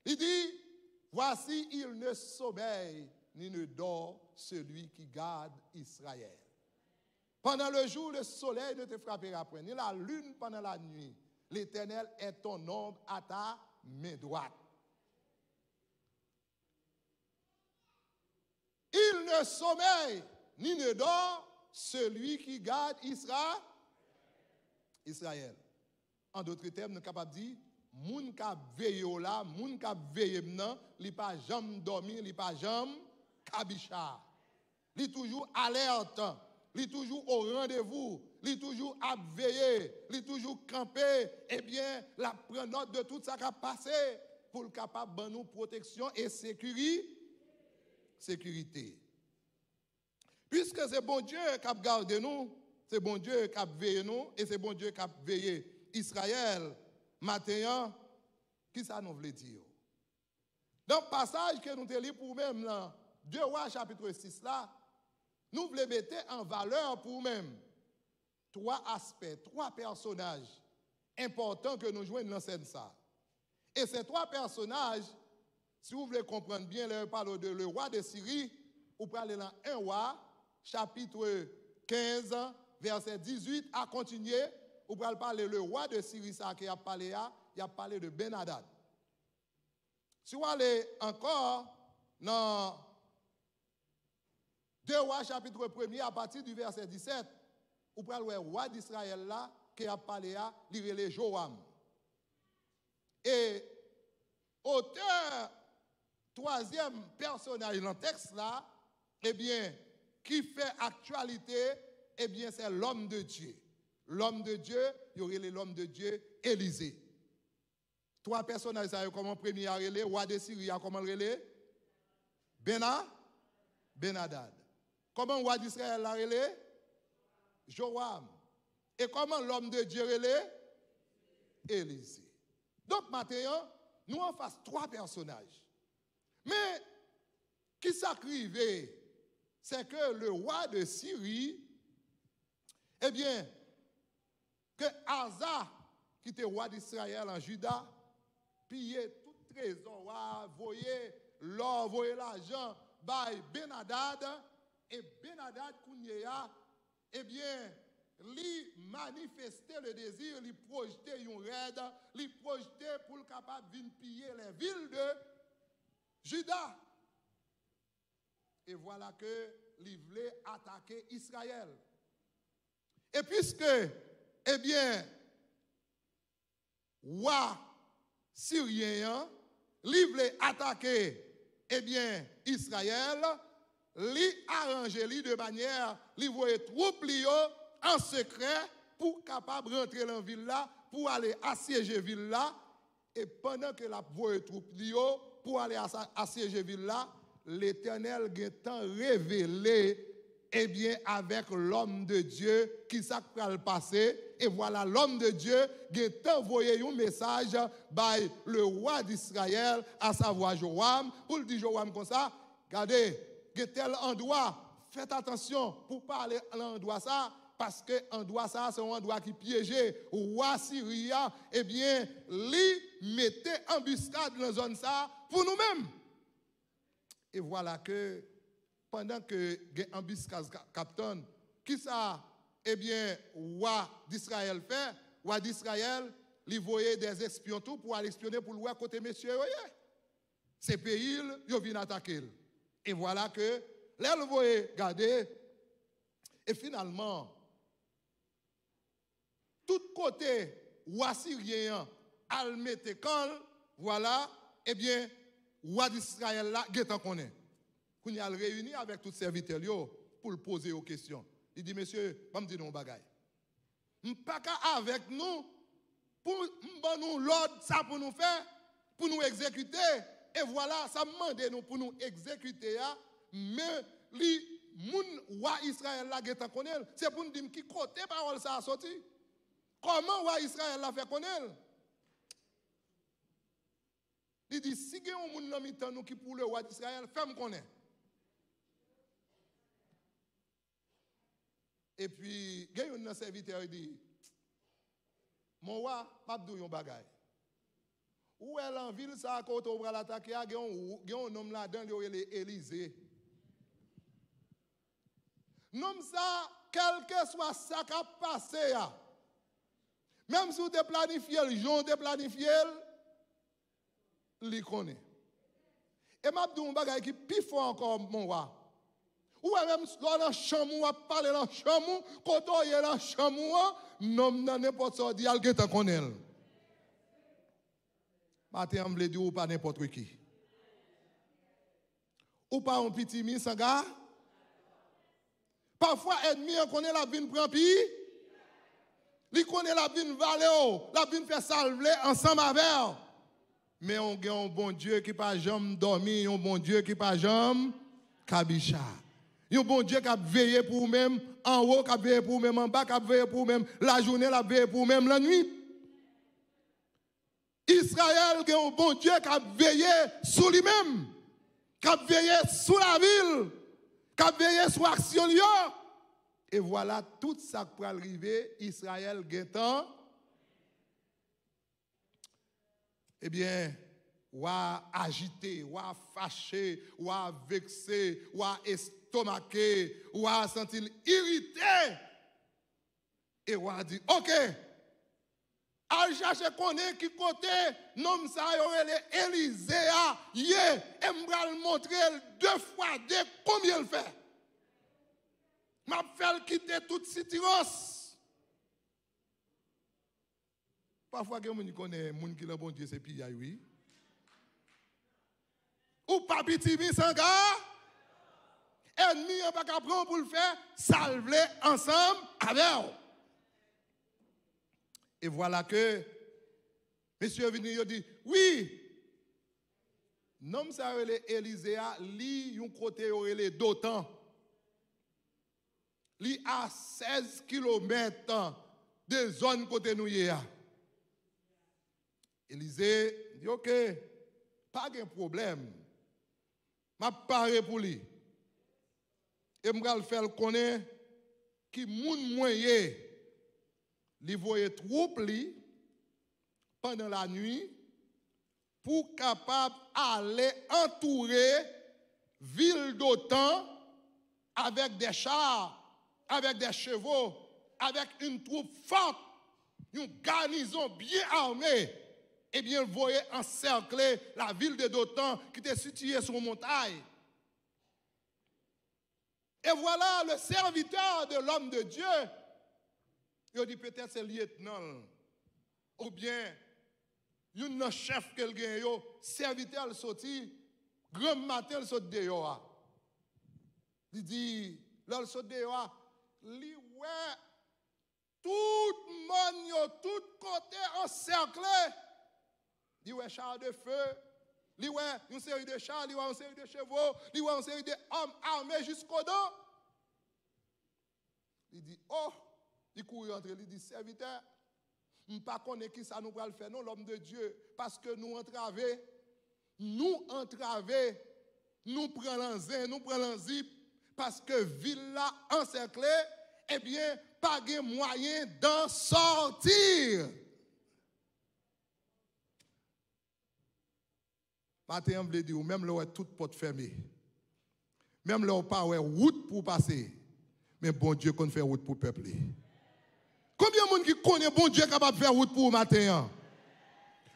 li di, voici, il ne sommeille ni ne dort celui qui garde Israël. Pendant le jour, le soleil ne te frappera point, ni la lune pendant la nuit. L'Éternel est ton ombre à ta main droite. Il ne sommeille ni ne dort celui qui garde Isra-, Israël. En d'autres termes, nou kapab di, moun k ap veye w la, moun k ap veye m nan, li pa janm dòmi, li pa janm kabicha. Li toujou alèt, li toujou o randevou, li toujou ap veye, li toujou kanpe, ebyen, l ap pran nòt de tout sa k ap pase pou l kapab ban nou pwoteksyon e sekiri-, sekirite. Piske se Bondye k ap gade nou, se Bondye k ap veye nou, e se Bondye k ap veye Izrayèl, maten an, kisa nou vle di yo? Donk, pasaj ke nou te li pou ou menm nan de Wa chapit sis la, nou vle mete an valè pou ou menm twa aspè, twa pèsonaj enpòtan ke nou jwenn nan sèn sa. E se twa pèsonaj, si w vle konprann byen, lè yo pale de le wa de Siri, ou prale nan en Wa, chapit kenz, vèsè dizuit a kontinye, ou pral pale le wa de Siri sa ke y ap pale a, y ap pale de Bennadad. Si w ale ankò nan de Wa chapit premye, apati di vèsè disèt, ou pral wè wa Dizrayèl la ke y ap pale a, li rele Jowam. E otè twazyèm pèsonaj nan tèks la, ebyen, ki fè aktyalite, ebyen, se lòm de Dye. Lòm de Dye, yo rele lòm de Dye Elize. Twa pèsonaj sa yo, kòman premye a rele? Wa de Siri a, kòman l rele? Benna, Bennadad. Kòman wa Dizrayèl la rele? Jowam. E kòman lòm de Dye rele? Elize. Donk, maten an, nou anfas twa pèsonaj. Men, kisa k rive? Se ke le wa de Siri, ebyen, ke Aza, ki te wa d Izrayèl an Jida, piye tout trezò a, voye lò, voye lajan bay Benadad, e Benadad kounye a, ebyen, li manifeste le désir, li pwojte yon rèd, li pwojte pou l kapab vin piye les villes de Juda. E vwala ke li vle atake Izrayèl. E piske, ebyen, wa siryen an, li vle atake, ebyen, Izrayèl, li aranje li de manyè, li voye twoup li yo an sekrè pou kapab rantre nan vil la, pou ale asyeje vil la, e pandan ke l ap voye twoup li yo pou ale asa-, asyeje vil la, Letènèl gentan revele, ebyen, avèk lòm de Dye, ki sa k pral pase. E vwala, lòm de Dye gentan voye yon mesaj bay le wa d Izrayèl, asavwa Jowam, pou l di Jowam konsa, gade, gen tèl andwa, fèt atansyon pou pa ale nan andwa sa, paske andwa sa a se yon andwa ki pyeje. Wa Siri a, ebyen, li mete anbiskad nan zòn sa a pou nou menm. E vwala ke, pandan ke gen anbiskad ka-, k ap tann, kisa, ebyen, wa d Izrayèl fè? Wa d Izrayèl, li voye dè espyon tou pou al espyone, pou l wè kote mesye yo ye. Se peyi l, yo vin atake l. E vwala ke, lè l voye gade, e finalman, tout kote wa siryen an al mete kan l, vwala, ebyen, wa d Izrayèl la gentan konnen. Kounye a, l reyini avèk tout sèvitè l yo pou l poze yo kesyon. Li di, "Mesye, ban m di nou yon bagay. M pa ka avèk nou pou m ban nou lòd sa pou nou fè, pou nou egzekite. E vwala, sa m mande nou pou nou egzekite a, men li, moun wa Izrayèl la gentan konnen l. Se pou n di m ki kote pawòl sa a soti. Kòman wa Izrayèl la fè konnen l?" Li di, "Si gen yon moun nan mitan nou ki pou le wa d Izrayèl, fè m konnen." Epi, gen youn nan sèvitè yo di, "Mon wa, m ap di w yon bagay. Ou wè nan vil sa a kote w pral atake a, gen yon, gen yon nonm ladan l yo rele Elize. Nonm sa a, kèlkeswa sa k ap pase a, menm si w te planifye l jan w te planifye l, li konnen. E m ap di w yon bagay ki pi fò ankò, mon wa. Ou wè, menm lè w nan chanm ou, w ap pale nan chanm ou, kote w ye nan chanm ou an, nonm nan, nenpòt sa w di a, l gentan konnen l." Maten an, m vle di w, ou pa nenpòt ki. Ou pa yon pitimi sanga. Pafwa, ènmi an konnen l ap vin pran pi. Li konnen l ap vin vale w, l ap vin fè sa l vle ansanm avè w. Men w gen yon Bondye ki pa janm dòmi, yon Bondye ki pa janm kabicha. Yon Bondye k ap veye pou ou menm anwo, k ap veye pou ou menm anba, k ap veye pou ou menm lajounen, l ap veye pou ou menm lannwit. Izrayèl gen yon Bondye k ap veye sou li menm, k ap veye sou lavi l, k ap veye sou aksyon l yo. E vwala, tout sa k pral rive, Izrayèl gentan. Ebyen, wa ajite, wa fache, wa vekse, wa estomake, wa santi l irite. E wa di, "Oke, al chache konnen ki kote nonm sa yo rele Elize a ye, e m pral montre l de fwa de konbyen l fè. M ap fè l kite tout sitirans." Pafwa gen moun ki konnen moun ki nan Bondye se piyay, wi. Ou pa pitimi sanga, ènmi an pa ka pran w pou l fè sa l vle ansanm avè w. E vwala ke mesye yo vini, yo di, "Wi, nonm sa yo rele Elize a, li yon kote yo rele Dotan. Li a sèz kilomèt de zòn kote nou ye a." Elize di, "Oke, pa gen pwoblèm. M ap pare pou li. E m pral fè l konnen ki moun mwen ye." Li voye twoup li, pandan lanwi pou w kapab ale antoure vil Dotan avèk de cha, avèk de chevo, avèk yon twoup fò, yon ganizon byen ame. Ebyen, l voye ansèkle lavil de Dotan ki te sitiye sou yon montay. Et voilà le serviteur de l'homme de Dieu. Yo di petèt se lyetnan l, oubyen youn nan chèf ke l genyen yo, sèvitè l soti, granm maten l sot deyò a. Li di, lè l sot deyò a, li wè tout mòn yo, tout kote ansèkle. Li wè char de feu, li wè yon seri de cha, li wè yon seri de chevo, li wè yon seri de òm ame jiskodan. Li di, oh, li kouri antre, li di, sèvitè, m pa konnen kisa nou pral fè non, lòm de Dye, paske nou antrave, nou antrave, nou pran lanzen, nou pran lanzip, paske vil la ansèkle, ebyen, pa gen mwayen dan sòti. Maten an, m vle di w, menm lè w wè tout pòt fèmen, menm lè w pa wè wout pou w pase, men Bondye konn fè wout pou pèp li. Konbyen moun ki konnen Bondye kapab fè wout pou ou maten an?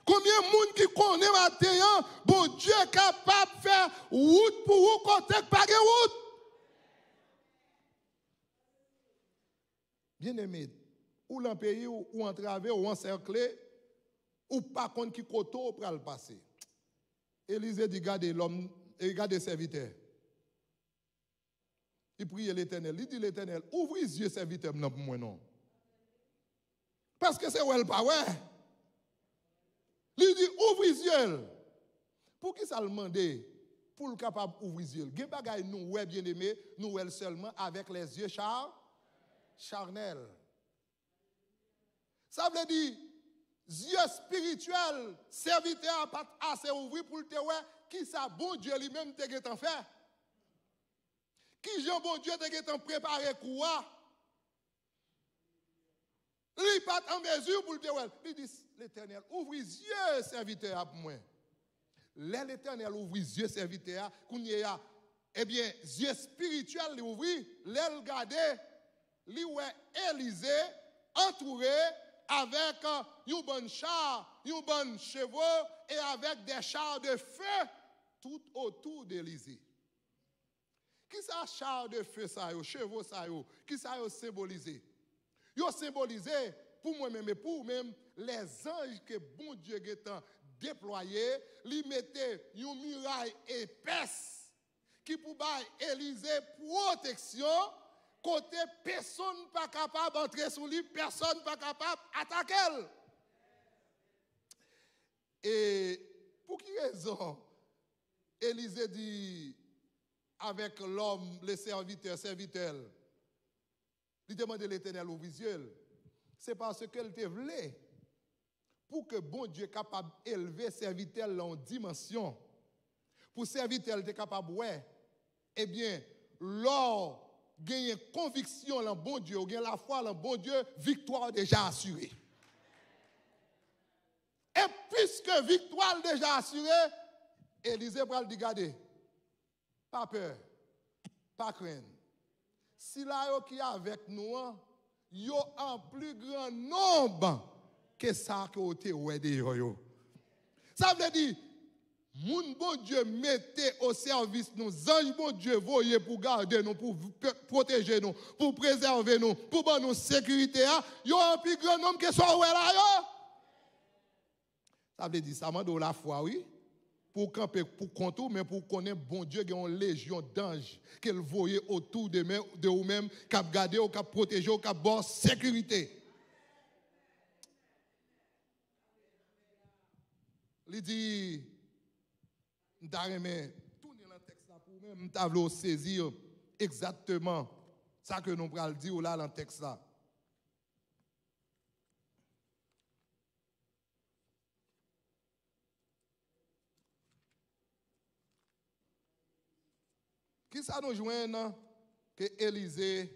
Konbyen moun ki konnen maten an, Bondye kapab fè wout pou ou kote k pa gen wout? Byeneme, ou lan peyi w, ou antrave, ou ansèkle, ou pa konn ki kote w pral pase. Elize di, gade lòm, e gade sèvitè. Li priye Letènèl, li di, Letènèl, ouvri zye sèvitè m nan pou mwen non. Paske se wè l pa wè. Li di, ouvri zye l. Poukisa l mande pou l kapab ouvri zye l? Gen bagay nou wè, byeneme, nou wè l sèlman avèk lèzye cha, chanèl. Sa vle di, zye espirityèl sèvitè a pa t ase ouvri pou l te wè kisa Bondye li menm te gentan fè. Kijan Bondye te gentan prepare kou a. Li pa t an mezi pou l te wè l. Li di, Letènèl, ouvri zye sèvitè a pou mwen. Lè Letènèl ouvri zye sèvitè a, kounye a, ebyen, zye espirityèl li ouvri, lè l gade, li wè Elize antoure avèk yon bann cha, yon bann chevo, e avèk de cha de fe tout otou de Elize. Kisa cha de fe sa yo, chevo sa yo, kisa yo senbolize? Yo senbolize, pou mwen menm e pou ou menm, lèzanj ke Bondye gentan deplwaye, li mete yon miray epès ki pou bay Elize pwoteksyon, kote pèsonn pa kapab antre sou li, pèsonn pa kapab atake l. E pou ki rezon Elize di avèk lòm, le sèvitè, sèvitè l, li te mande Letènèl ouvri zye l? Se paske l te vle pou ke Bondye kapab elve sèvitè l nan yon dimansyon, pou sèvitè l te kapab wè, ebyen, lè w genyen konviksyon lan Bondye, ou gen lafwa lan Bondye, viktwa w deja asire. E piske viktwa l deja asire, Elize pral di, gade, pa pè, pa krenn. Sila yo ki avèk nou an, yo an pli gran nonb ke sa ke w te wè deyò yo. Sa vle di, moun Bondye mete o sèvis nou, zanj Bondye voye pou gade nou, pou v-, p-, pwoteje nou, pou prezève nou, pou ban nou sekirite a, yo an pli gran nonb ke sa w wè la yo. Sa vle di, sa mande w lafwa, wi, pou w kanpe pou kont ou, men pou w konnen Bondye gen yon lejyon danj ke l voye otou de men, de ou menm, k ap gade w, k ap pwoteje w, k ap ba w sekirite. Li di, m ta renmen tounen lan tèks la pou ou menm, m ta vle w sezi egzakteman sa ke nou pral di w la lan tèks la. Kisa nou jwenn ke Elize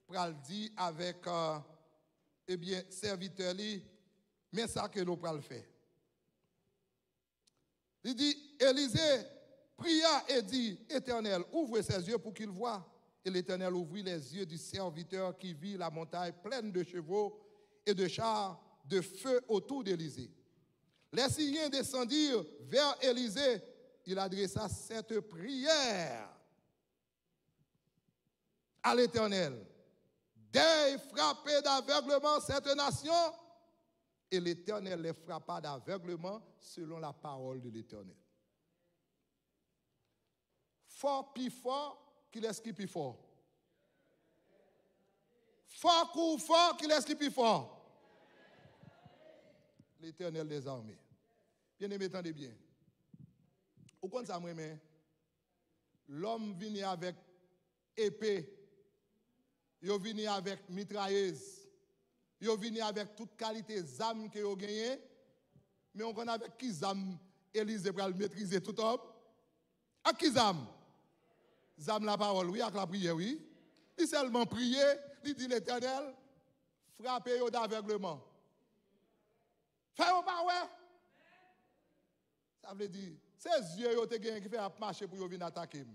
pral di avèk, eh, ebyen, sèvitè li? Men sa ke nou pral fè. Li di, Élisée pria et dit, Éternel, ouvre ses yeux pour qu'il voie. Et l'Éternel ouvrit les yeux du serviteur qui vit la montagne pleine de chevaux et de chars de feu autour d'Élisée. Les Syriens descendirent vers Élisée. Il adressa cette prière à l'Éternel. Deuil frappé d'aveuglement cette nation. Et l'Éternel les frappa d'aveuglement selon la parole de l'Éternel. Fò, pi fò, kilès ki pi fò? Fò kou fò, kilès ki pi fò? Letènèl dèzame. Byeneme, tande byen. Ou konn sa m renmen? Lòm vini avèk epe, yo vini avèk mitrayez, yo vini avèk tout kalite zam ke yo genyen. Men ou konn avèk ki zam Elize pral metrize tout òm? Ak ki zam? Zam lapawòl, wi, ak lapriyè, wi. Li sèlman priye, li di Letènèl, frape yo davègleman. Fè yo pa wè. Sa vle di, se zye yo te genyen ki fè y ap mache pou yo vin atake m.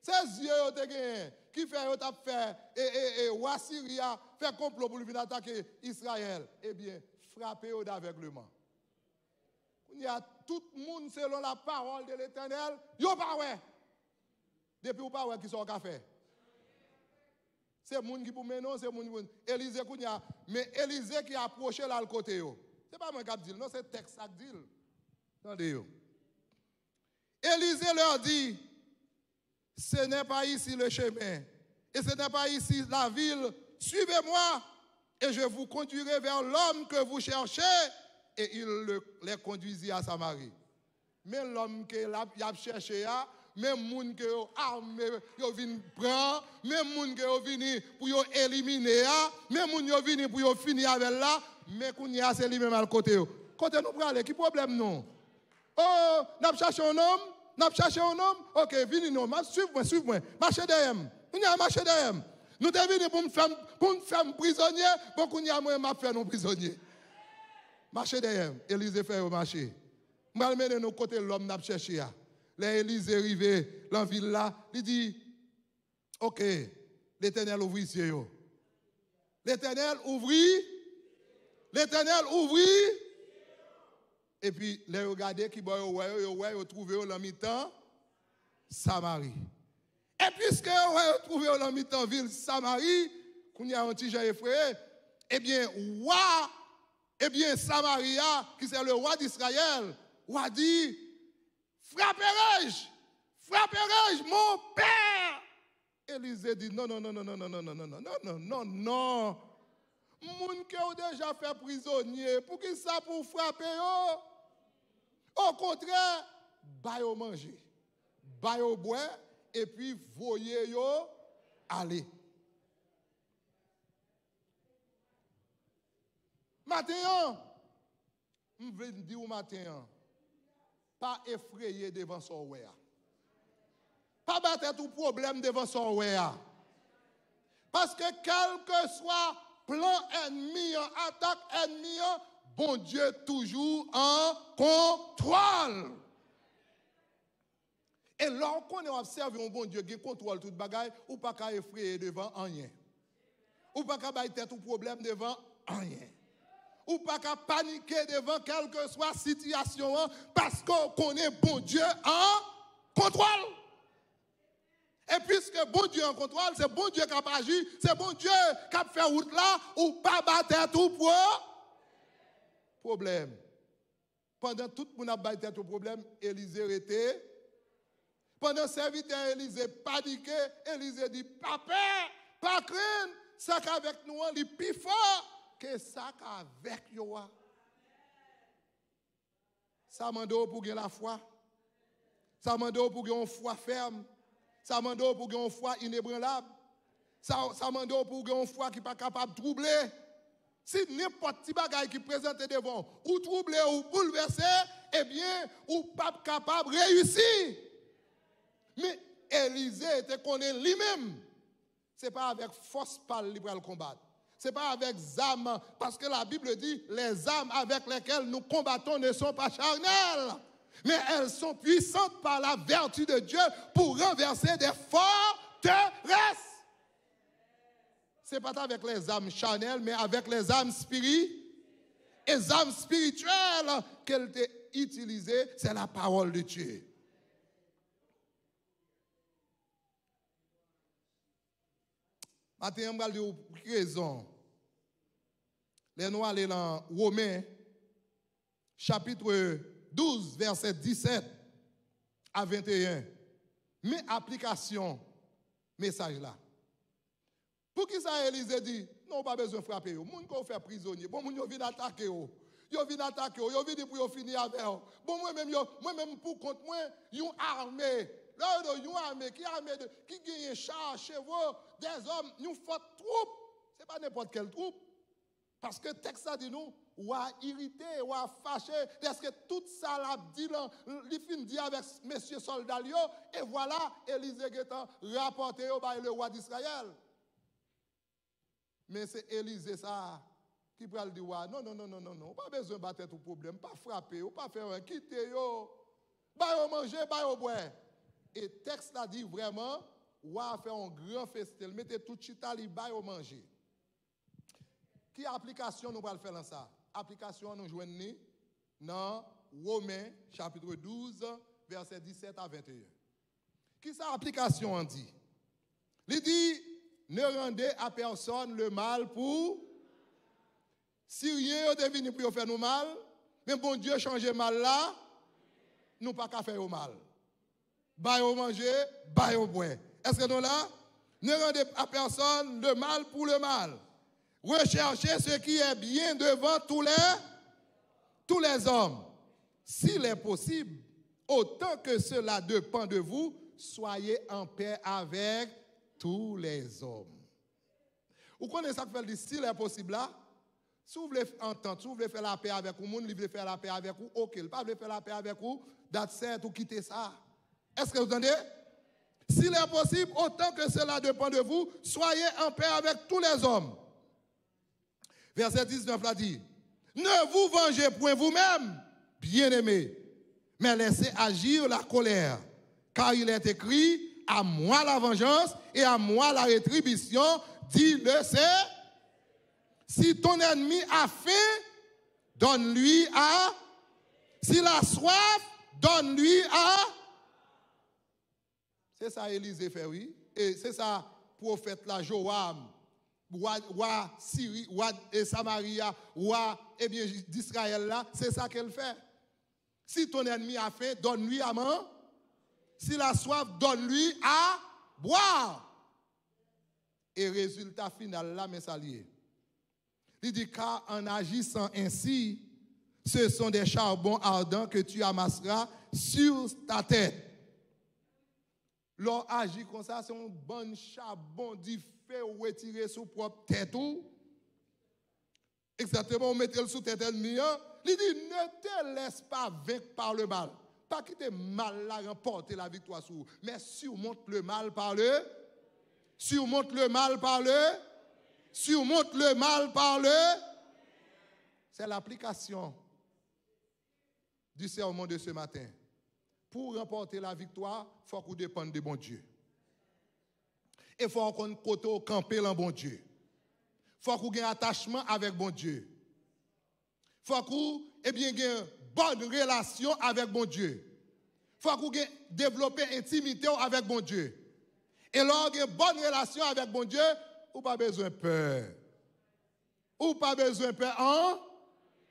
Se zye yo te genyen ki fè yo t ap fè, e, e, e, wa Siri a fè konplo pou l vin atake Izrayèl. Ebyen, frape yo davègleman. Kounye a, tout moun, selon la parole de l'Éternel, yo pa wè. Depi w pa wè, kisa w ka fè? Se moun ki pou mennen w, se moun ki pou. Elize kounye a, men Elize ki apwoche l al kote yo. Se pa mwen k ap di l, non, se tèks la k di l. Tande yo. Élisée leur dit, Ce n'est pas ici le chemin, et ce n'est pas ici la ville. Suivez-moi, et je vous conduirai vers l'homme que vous cherchez. Et il le- les conduisit à Samarie. Men lòm ke l ap, y ap chèche a, men moun ke yo ame, yo vin pran, men moun ke yo vini pou yo elimine a, men moun yo vini pou yo fini avè l la, men kounye a se li menm al kote yo. Kote nou prale? Ki pwoblèm nou? Oh, n ap chache yon nonm? N ap chache yon nonm? Oke, vini non, m ap swiv mwen, swiv mwen. Mache dèyè m. Kounye a, mache dèyè m. Nou te vini pou m fè m, pou m fè m prizonye, bon, kounye a, mwen, m ap fè nou prizonye. Mache dèyè m. Elize fè yo mache. M pral mennen nou kote lòm n ap chèche a. Lè Elize rive nan vil la, li di, Oke, Letènèl ouvri zye yo. Letènèl ouvri, Letènèl ouvri. Epi, lè yo gade kibò yo wè yo, yo wè yo twouve yo nan mitan Samari. E piske yo wè yo twouve yo nan mitan vil Samari, kounye a yon ti jan efreye, ebyen, wa, ebyen, Samari a, ki se le wa d'Izrayèl, wa di, Frape rej! Frape rej, mon pè! Elize di, non, non, non, non, non, non, non, non, non, non, non, non, non. Moun ke w deja fè prizonye, poukisa pou w frape yo? Okontrè, ba yo manje, ba yo bwè, epi voye yo ale. Maten an, m vle di w maten an, pa efreye devan sa w wè a. Pa ba tèt ou pwoblèm devan sa w wè a. Paske kèlkeswa plan ènmi an, atak ènmi an, Bondye toujou an kontwòl. E lè w konnen w ap sèvi yon Bondye gen kontwòl tout bagay, ou pa ka efreye devan anyen. Ou pa ka bay tèt ou pwoblèm devan anyen. Ou pa ka panike devan kèlkeswa sitiyasyon an, paske w konnen Bondye an kontwòl. E piske Bondye an kontwòl, se Bondye k ap aji, se Bondye k ap fè wout la, ou pa ba tèt ou pwo-, pwoblèm. Pandan tout moun ap bay tèt yo pwoblèm, Elize rete. Pandan sèvitè Elize panike, Elize di, pa pè, pa krenn, sa k avèk nou an, li pi fò ke sa k avèk yo a. Sa mande w pou w gen lafwa. Sa mande w pou w gen yon fwa fèm. Sa mande w pou w gen yon fwa inebranlab. Sa, sa mande w pou w gen yon fwa ki pa kapab twouble. Si nenpòt ti bagay ki prezante devan w, ou twouble, ou boulvèse, ebyen, ou p ap kapab reyisi. Men Elize te konnen li menm, se pa avèk fòs pa l li pral konbat. Se pa avèk zam, paske la Bible dit, les armes avec lesquelles nous combattons ne sont pas charnelles. Mais elles sont puissantes par la vertu de Dieu pour renverser des forteresses. C'est pas avec les armes charnelles, mais avec les armes spirituelles. Et les armes spirituelles qu'elle t'a utilisées, c'est la parole de Dieu. Maten an, m pral di w ki rezon. Lè nou ale nan Women, chapit douz, vèsè disèt a venteyen, men aplikasyon mesaj la. Poukisa Elize di, non, ou pa bezwen frape yo? Moun ke w fè prizonye, bon, moun yo vin atake w. Yo vin atake w, yo vin di pou yo fini avè w. Bon, mwen menm, yo, mwen menm pou kont mwen, yon ame. Lè yo di yon ame, ki ame de, ki genyen cha, chevo, dèzòm, yon fòt twoup. Se pa nenpòt kèl twoup. Paske tèks la di nou, wa irite, wa fache, dèske tout sa l ap di lan, li fin di avèk mesye sòlda l yo, e vwala, Elize gentan rapòte yo bay le wa d'Izrayèl. Men se Elize sa a ki pral di wa, non, non, non, non, non, non, ou pa bezwen ba tèt ou pwoblèm, pa frape yo, pa fè anyen, kite yo, ba yo manje, ba yo bwè. E tèks la di vrèman, wa a fè yon gran festen, l mete tout chita, li ba yo manje. Ki aplikasyon nou pral fè lan sa? Aplikasyon an nou jwenn li nan Women, chapit douz, vèsè disèt a venteyen. Kisa aplikasyon an di? Li di, ne rendez à personne le mal pour. Siryen yo te vini pou yo fè nou mal, men Bondye chanje mal la, nou pa ka fè yo mal. Ba yo manje, ba yo bwè. Èske nou la? Ne rendez à personne le mal pour le mal. Recherchez ce qui est bien devant tous les, tous les hommes. S'il est possible, autant que cela dépend de vous, soyez en paix avec tous les hommes. Ou konnen sa k fè l di, si lè posib la, si w vle antant, si w vle fè lapè avèk yon moun, li vle fè lapè avèk ou, oke. Li pa vle fè lapè avèk ou, that's it, ou kite sa. Èske w tande? S'il est possible, autant que cela dépend de vous, soyez en paix avec tous les hommes. Vèsè diznèf la di, ne vous vengez point vous-même, bien-aimés, mais laissez agir la colère, car il est écrit, à moi la vengeance et à moi la rétribution, dit le Seigneur. Si ton ennemi a faim, donne-lui à, s'il a soif, donne-lui à. Se sa Elize fè, wi. E se sa pwofèt la, Jowam, wa, wa Siri, wa, e, Samari a, wa, ebyen, Disrayèl la, se sa ke l fè. Si ton ennemi a faim, donne-lui à man-, s'il a soif, donne-lui à boire. E rezilta final la, men sa l ye. Li di, car en agissant ainsi, ce sont des charbons ardents que tu amasseras sur ta tête. Lè w aji konsa, se yon bann chabon dife ou retire sou pwòp tèt ou. Egzakteman, ou mete l sou tèt ènmi an. Li di, ne te laisse pas vaincre par le mal. Pa kite mal la ranpòte laviktwa sou ou. Men surmonte le mal par le, surmonte le mal par le, surmonte le mal par le. C'est l'application du sermon de ce matin. Pou w ranpòte laviktwa, fòk ou depann de Bondye. E fòk ou konn kote w kanpe lan Bondye. Fòk ou gen atachman avèk Bondye. Fòk ou, ebyen, gen bòn relasyon avèk Bondye. Fòk ou gen, devlope entimite w avèk Bondye. E lè w gen bòn relasyon avèk Bondye, ou pa bezwen pè. Ou pa bezwen pè, an?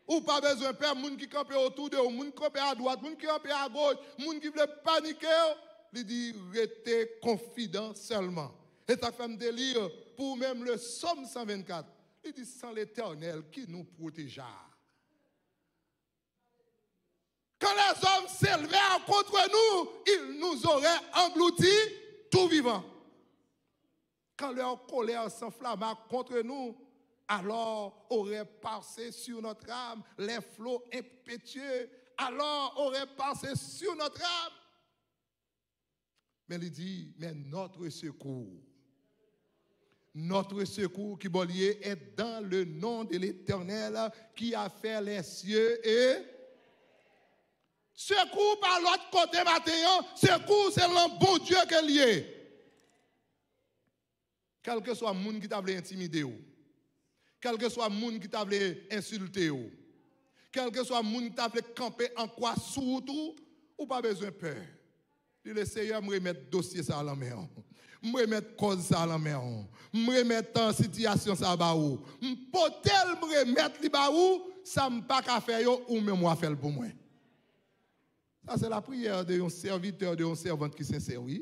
Ou pa bezwen pè moun ki kanpe otou de ou, moun ki kanpe adwat, moun ki kanpe agoch, moun ki vle panike w. Li di, rete konfidan sèlman. E sa k fè m te li pou ou menm le Sòm san vennkat. Li di, sans l'Éternel, qui nous protégea? Quand les hommes s'élevèrent contre nous, ils nous auraient engloutis tout vivants. Quand leur colère s'enflamma contre nous, alors auraient passé sur notre âme les flots impétueux, alors auraient passé sur notre âme. Men li di, mais notre secours, notre secours ki bò l ye, est dans le nom de l'Éternel qui a fait les cieux et Sekou pa lòt kote maten an, sekou se nan Bondye ke l ye. Kèlkeswa moun ki ta vle entimide w, kèlkeswa moun ki ta vle ensilte w, kèlkeswa moun ki ta vle kanpe an kwa sou wout ou, ou pa bezwen pè. Di le Seyè, m remèt dosye sa a nan men w. M remèt kòz sa a nan men w. M remèt uh, sitiyasyon sa a ba ou. M pote l, m remèt li ba ou. Sa m pa ka fè yo, ou menm w a fè l pou mwen. Sa se lapriyè de yon sèvitè, de yon sèvant ki sensè, wi.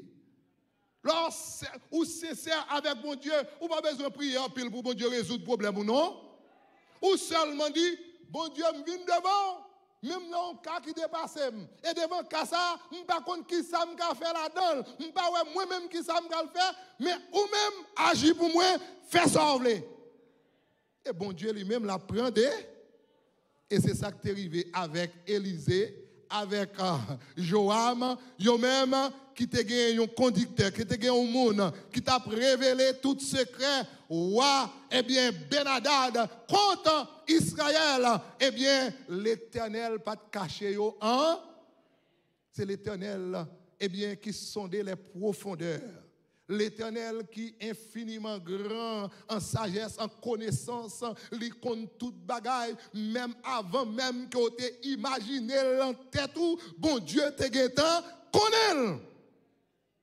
Lè w sè- ou sensè avèk Bondye, ou pa bezwen priye anpil pou Bondye rezoud pwoblèm ou, non. Ou sèlman di, Bondye, m vin devan w, menm nan yon ka ki depase m. E devan ka sa a, m pa konn ki sa m ka fè ladan l. M pa wè mwen menm ki sa m pral fè, men ou menm aji pou mwen, fè sa w vle. E Bondye li menm l ap pran de. E se sa k te rive avèk Elize, avèk uh, Joam, yo menm ki te gen yon kondiktè, ki te gen yon moun ki t ap revele tout sekrè wa, ebyen, Benadad kont Izrayèl, ebyen, Letènèl pa t kache yo an. Se Letènèl, ebyen, ki sonde les profondeurs. Letènèl ki enfiniman gran an sajès, an konesans, li konn tout bagay, menm avan menm ke w te imajine l nan tèt ou, Bondye te gentan konnen l.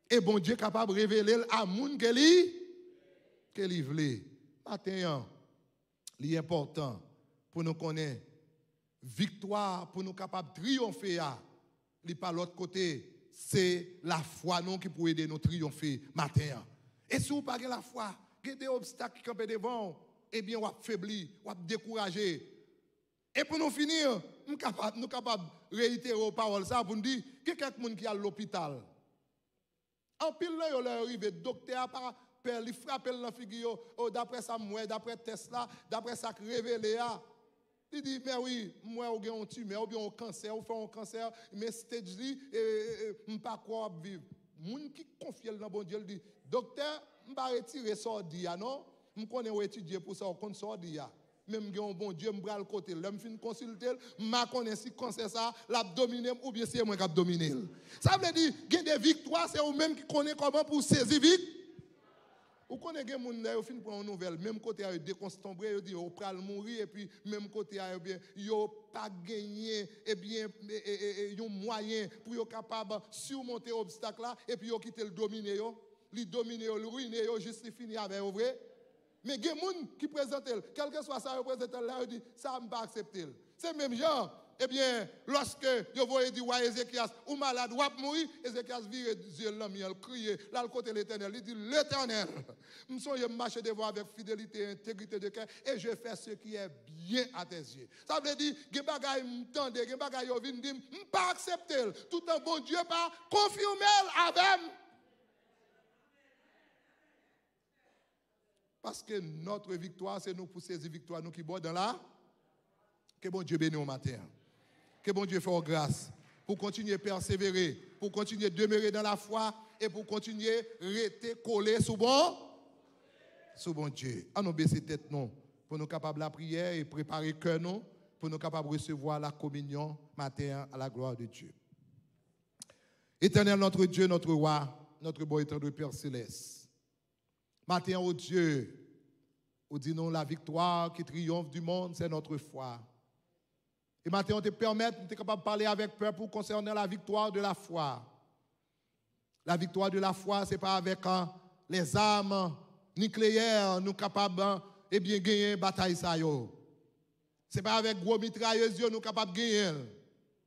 E Bondye kapab revele l a moun ke li, ke li vle. Maten an, li enpòtan pou nou konnen viktwa pou nou kapab triyonfe a, li pa lòt kote, se lafwa nou ki pou ede nou triyonfe maten an. E si w pa gen lafwa, gen de obstak ki kanpe devan w, ebyen w ap febli, w ap dekouraje. E pou nou fini, m kapab, nou kapab reyitere w pawòl sa a pou n di, gen kèk moun ki al lopital. Anpil nan yo, lè yo rive, doktè a pa pè, li frape l nan figi yo. O, daprè sa m wè, daprè tès la, daprè sa k revele a, li di, mè wi, m wè ou gen yon timè oubyen yon kansè, ou fè yon kansè, men stage li, e, e, e, m pa kwè w ap viv. Moun ki konfye l nan Bondye, li di, doktè, m pa retire sa w di a non. M konnen w etidye pou sa, w konn sa w di a. Men m gen yon Bondye, m pral kote l. Lè m fin konsilte l, m a konnen si kansè sa a, l ap domine m oubyen se mwen k ap domine l. Sa vle di, gen de viktwa, se ou menm ki konnen kòman pou w sezi vik. Ou konnen gen moun, lè yo fin pran yon nouvèl, menm kote a yo dekonstonbre, yo di yo pral mouri, epi menm kote a, ebyen, yo pa genyen, ebyen, e, e, e, e, yon mwayen pou yo kapab simonte obstak la, epi yo kite l domine yo. Li domine yo, li rwine yo, jis li fini avè yo vre. Men gen moun ki prezante l, kèlkeswa sa yo prezante l la, yo di, sa a m pa aksepte l. Se menm jan, ebyen, lòske yo voye di wa Ezekyas, ou malad, w ap mouri, Ezekyas vire zye l nan mye, l kriye, l al kote Letènèl, li di, Letènèl, m sonje m mache devan w avèk fidelite e entegrite de kè, e je fais ce qui est bien à tes yeux. Sa vle di, gen bagay m tande, gen bagay yo vin di m, m pa aksepte l, toutan Bondye pa konfime l avè m. Paske notre victoire, se nou pou sezi viktwa nou ki bò dan la. Ke Bondye beni w maten an. Ke Bondye fè w gras pou kontinye pèsevere, pou kontinye demere dan lafwa e pou kontinye rete kole sou bon, sou Bondye. An nou bese tèt nou pou nou kapab lapriyè e prepare kè nou pou nou kapab resevwa la kominyon maten an, à la gloire de Dieu. Éternel notre Dieu, notre roi, notre bon et tendre Père céleste. Maten an, o Dye, ou di nou, la victoire qui triomphe du monde, c'est notre foi. E maten an, ou te pèmèt nou te kapab pale avèk pèp ou konsènan la victoire de la foi. La victoire de la foi, se pa avèk, ah, les armes nucléaires nou kapab, ah, ebyen, genyen batay sa yo. Se pa avèk gwo mitrayèz yo nou kapab genyen l,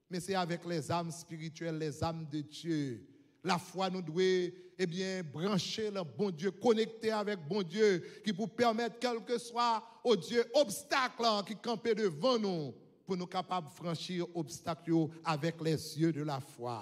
men se avèk les armes spirituelles, les armes de Dieu. Lafwa nou dwe, ebyen, branche nan Bondye, konekte avèk Bondye, ki pou pèmèt, kèlkeswa, o Dye, obstak ki kanpe devan nou, pou nou kapab franchi obstak yo avec les yeux de la foi.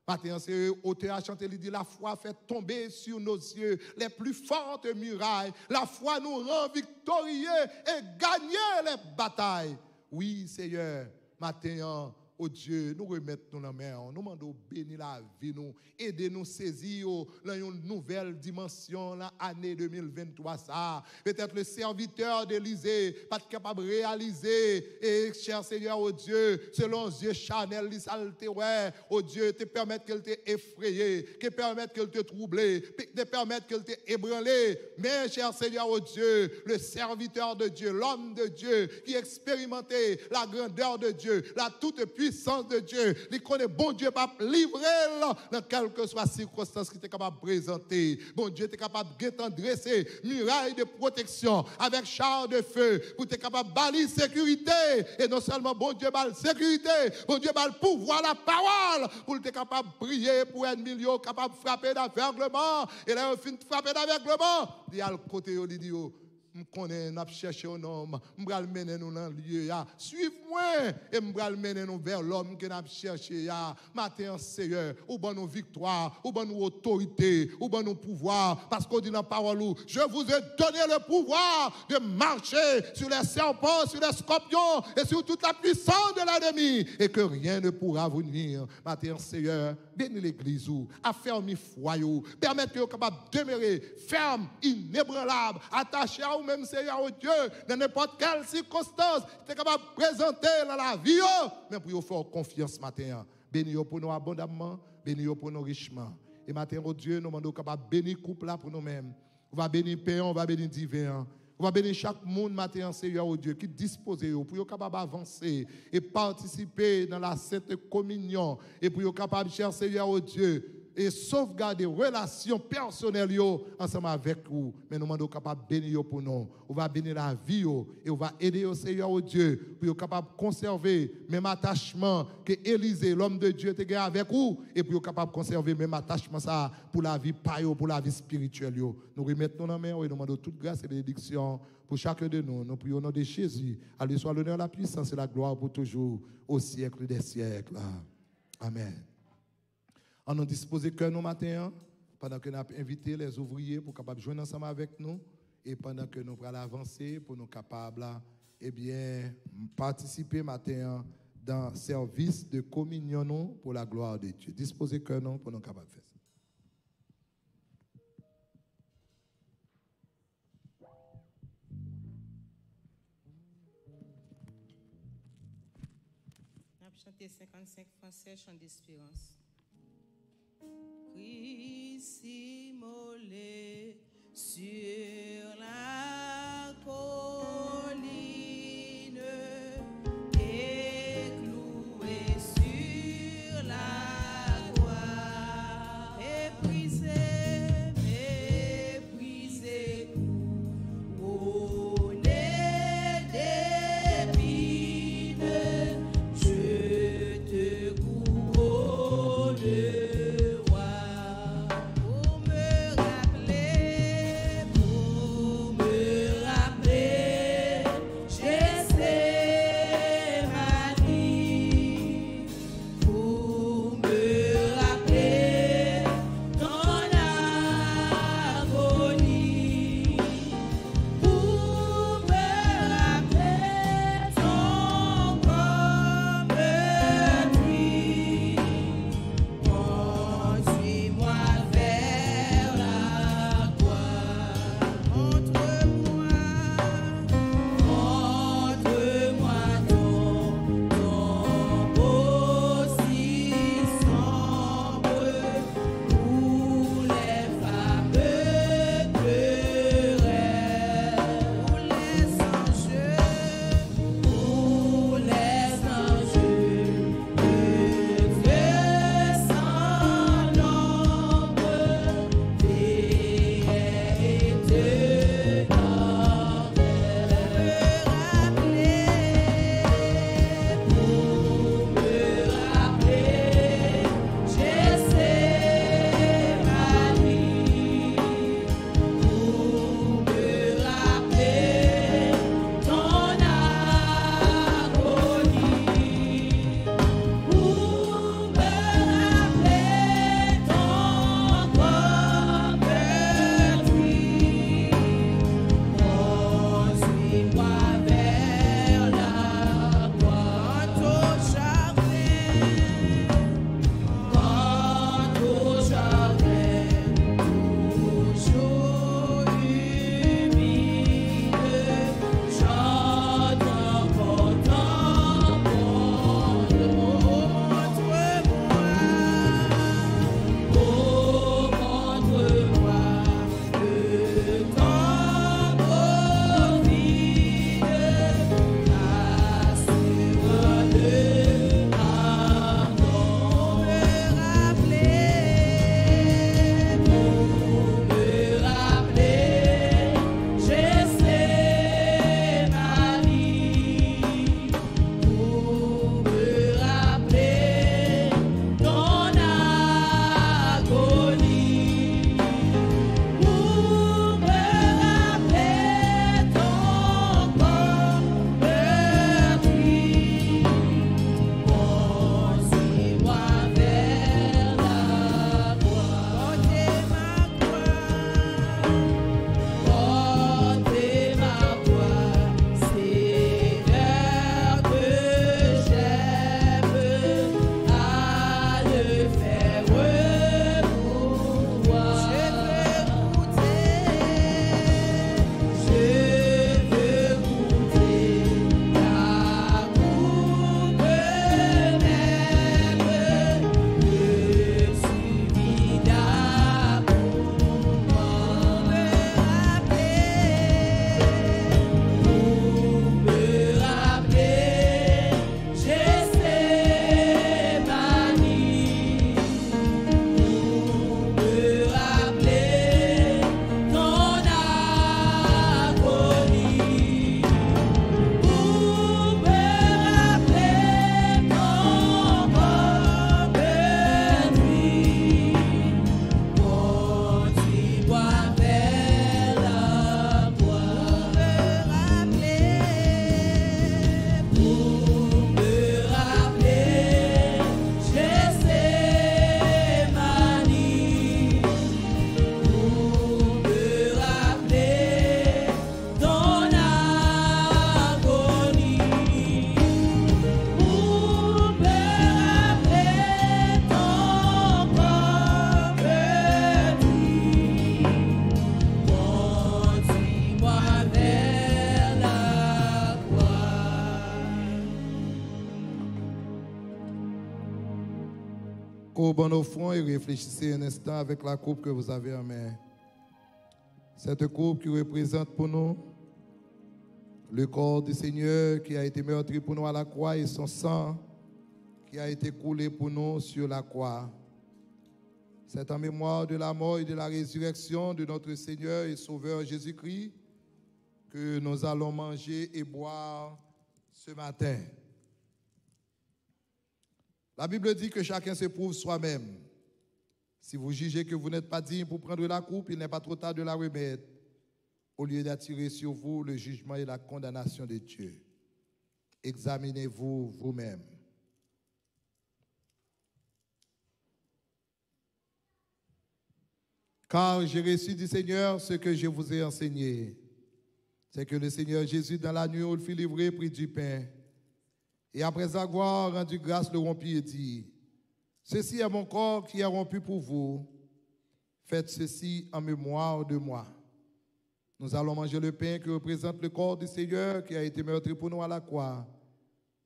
Maten an, se otè a chante, li di, la foi fait tomber sur nos yeux les plus fortes murailles. Lafwa nou rann viktorye e ganye les batailles. Wi, Seyè, maten an, O Dye, nou remèt nou nan men w. Nou mande w beni lavi nou. Ede nou sezi yo nan yon nouvèl dimansyon nan ane de mil venntwa sa a. Peut-être le serviteur d'Élysée pa t kapab reyalize, e, chè Senyè, o Dye, selon zye chanèl li, sa l te wè, o Dye, te pèmèt ke l te efreye, ke pèmèt ke l te twouble, pe-, te pèmèt ke l te ebranle. Men, chè Senyè, o Dye, le serviteur de Dieu, l'homme de Dieu, ki eksperimente la grandeur de Dieu, la toute puissance de Dieu, li konnen Bondye p ap livre l nan kèlkeswa sikonstans ki te kapab prezante. Bondye te kapab gentan drese miray de pwoteksyon avèk char de feu pou te kapab ba li sekirite. E non sèlman Bondye ba l sekirite, Bondye ba l pouvwa lapawòl pou l te kapab priye pou ènmi l yo kapab frape davègleman. E lè yo fin frape davègleman, li al kote yo, li di yo, "M konnen n ap chèche yon nonm. M pral mennen nou nan lye a. Swiv mwen, e m pral mennen nou vè lòm ke n ap chèche a." Maten an, Seyè, ou ban nou viktwa, ou ban nou otorite, ou ban nou pouvwa, paske w di nan pawòl ou, "Je vous ai donné le pouvoir de marcher sur les serpents, sur les scorpions et sur toute la puissance de l'ennemi, et que rien ne pourra vous nuire." Maten an, Seyè, beni legliz ou, afèmi fwaye ou, pèmèt ke yo kapab demere fèm, inebranlab, atache a ou menm, Seyè, o Dye, nan nenpòt kèl sikonstans ki te kapab prezante nan lavi yo, men pou yo fè w konfyans maten an. Beni yo pou nou abondamman, beni yo pou nou richman. E maten, o Dye, nou mande w kapab beni koup la pou nou menm. Ou va beni pen an, ou va beni diven an. Ou va beni chak moun maten an, Seyè, o Dye, ki dispoze yo pou yo kapab avanse e patisipe nan la sent kominyon, e pou yo kapab, chè Seyè, o Dye, e sovgade relasyon pèsonèl yo ansanm avèk ou. Men nou mande w kapab beni yo pou nou. Ou va beni lavi yo, e ou va ede yo, Seyè, o Dye, pou yo kapab konsève menm atachman ke Elize, lòm de Dye, te gen avèk ou, e pou yo kapab konsève menm atachman sa a pou lavi pa yo, pou lavi espirityèl yo. Nou remèt nou nan men w e nou mande w tout gras e benediksyon pou chacun de nous. Nous prions au nom de Jésus. À lui soit l'honneur, la puissance et la gloire pour toujours, au siècle des siècles. Amen. Ann nou dispoze kè nou maten an, pandan ke n ap envite lèzouvriye pou kapab jwenn ansanm avèk nou, e pandan ke nou pral avanse pou nou kapab, ebyen, patisipe maten an dan sèvis de kominyon nou pour la gloire de Dieu. Dispoze kè nou pou nou kapab fè sa. N ap chante senkannsenk fransè, Chant d'espérance. Christ immolé sur la colline et cloué sur la croix, méprisé, méprisé, couronné d'épines, je te couronne roi. Pour me rappeler, pour Courbons nos fronts et réfléchissez un instant avec la coupe que vous avez en main. Cette coupe qui représente pour nous le corps du Seigneur qui a été meurtri pour nous à la croix et son sang qui a été coulé pour nous sur la croix. C'est en mémoire de la mort et de la résurrection de notre Seigneur et Sauveur Jésus-Christ que nous allons manger et boire ce matin. La Bible dit que chacun s'éprouve soi-même. Si vous jugez que vous n'êtes pas digne pour prendre la coupe, il n'est pas trop tard de la remettre, au lieu d'attirer sur vous le jugement et la condamnation de Dieu. Examinez-vous vous-même. Car j'ai reçu du Seigneur ce que je vous ai enseigné. C'est que le Seigneur Jésus, dans la nuit où il fut livré, prit du pain, et après avoir rendu grâce, le rompit et dit : Ceci est mon corps qui est rompu pour vous. Faites ceci en mémoire de moi. Nous allons manger le pain qui représente le corps du Seigneur qui a été meurtri pour nous à la croix.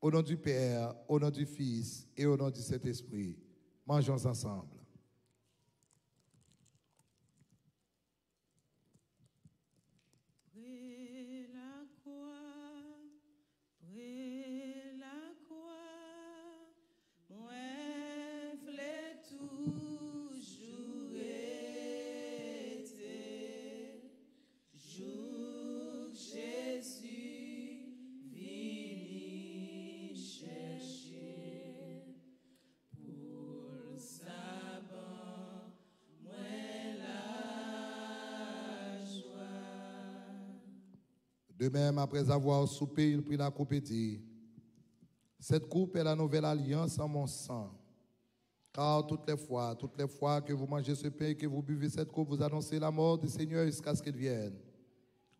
Au nom du Père, au nom du Fils et au nom du Saint-Esprit. Mangeons ensemble. Pre lakwa, pre lakwa, mwen vle toujou rete, jouk Jezi vini chèche. Pou l sa ban mwen lajwa. De même, après avoir soupé, il prit la coupe et dit : Cette coupe est la nouvelle alliance en mon sang. Car toutes les fois, toutes les fois que vous mangez ce pain et que vous buvez cette coupe, vous annoncez la mort du Seigneur jusqu'à ce qu'il vienne.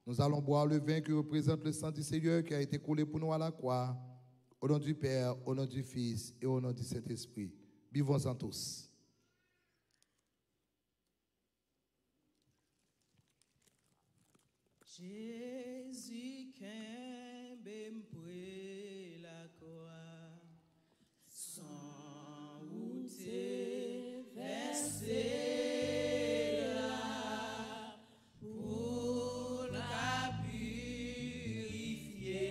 Nous allons boire le vin qui représente le sang du Seigneur qui a été coulé pour nous à la croix. Au nom du Père, au nom du Fils et au nom du Saint-Esprit. Buvons-en tous. Jezi, kenbe m pre lakwa. San ou te vèse la pou l ka pirifye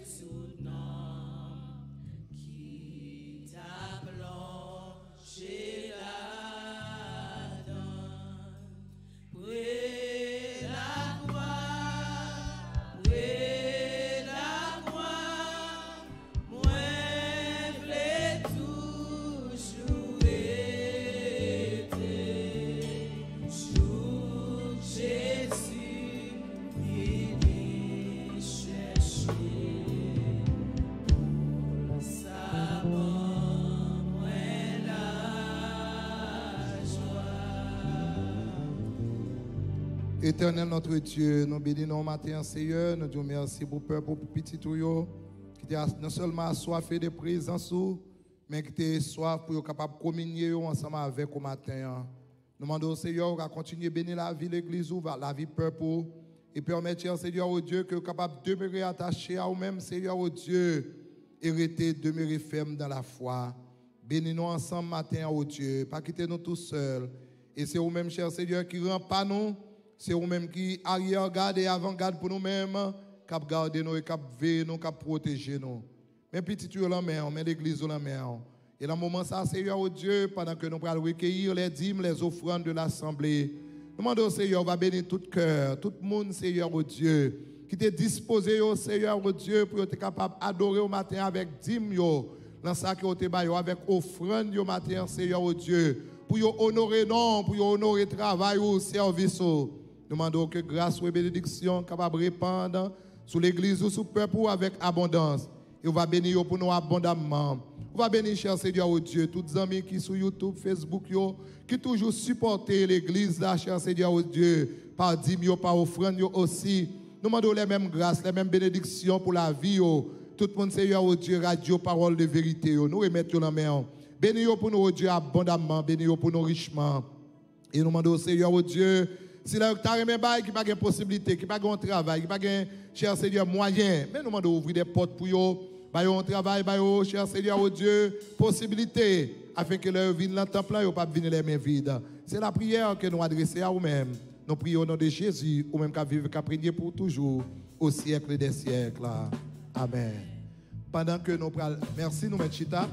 tout nanm ki ta plonje ladan. Pre lakwa, pre lakwa, mwen vle toujou rete, jouk Jezi vini chèche. Pou l sa ban mwen lajwa. Etènèl notre Dieu, nou beni non w maten an, Seyè. Nou di w mèsi pou pèp ou, pou pitit ou yo, ki te as-, non sèlman aswafe de prezans ou, men ki te swaf pou yo kapab kominye yo ansanm avèk ou maten an. Nou mande w, Seyè, ou ka kontinye beni lavi legliz ou, va-, lavi pèp ou, e pèmèt, chè Seyè, o Dye, ke yo kapab demere atache a ou menm, Seyè, o Dye, e rete demere fèm dan lafwa. Beni nou ansanm maten an, o Dye. Pa kite nou tousèl. E se ou menm, chè Seyè, ki ranpa nou. Se ou menm ki aryè gad e avan gad pou nou menm, k ap gade nou e k ap veye nou, k ap pwoteje nou. Men pitit ou yo lan men w, men legliz ou lan men w. E nan moman sa, Seyè, o Dye, pandan ke nou pral rekeyi les dîmes, les offrandes de l'assemblée, nou mande w, Seyè, ou va beni tout kè, tout moun, Seyè, o Dye, ki te dispoze yo, Seyè, o Dye, pou yo te kapab adore w maten avèk dim yo, nan sa ke w te ba yo avèk ofrann yo maten an, Seyè, o Dye, pou yo onore non w, pou yo onore travay ou, sèvis ou. Nou mande w ke gras ou e benediksyon kapab repann sou legliz ou, sou pèp ou avèk abondans. E ou va beni yo pou nou abondamman. Ou va beni, chè Seyè, o Dye, tout zanmi ki sou YouTube, Facebook yo, ki toujou sipòte legliz la, chè Seyè, o Dye, pa dim yo, pa ofrann yo osi. Nou mande w les mêmes grâces, les mêmes bénédictions pou lavi yo. Tout moun, Seyè, o Dye, radyo Pawòl de Verite yo, nou remèt yo nan men w. Beni yo pou nou, o Dye, abondamman. Beni yo pou nou richman. E nou mande w, Seyè, o Dye, sila yo ki ta renmen bay, ki pa gen posiblite, ki pa gen yon travay, ki pa gen, chè Seyè, mwayen, men nou mande w ouvri de pòt pou yo, Ba yo yon travay, ba yo, chè Senyè, o Dye, posibilite, afenke lè yo vin nan tanp lan, yo p ap vin lè men vid. Se lapriyè ke nou adrese a ou menm. Nou priye o non de Jezi, ou menm k ap viv, k ap renye pou toujou, o syèk dè syèk la. Amèn. Pandan ke nou pral, mèsi, nou mèt chita.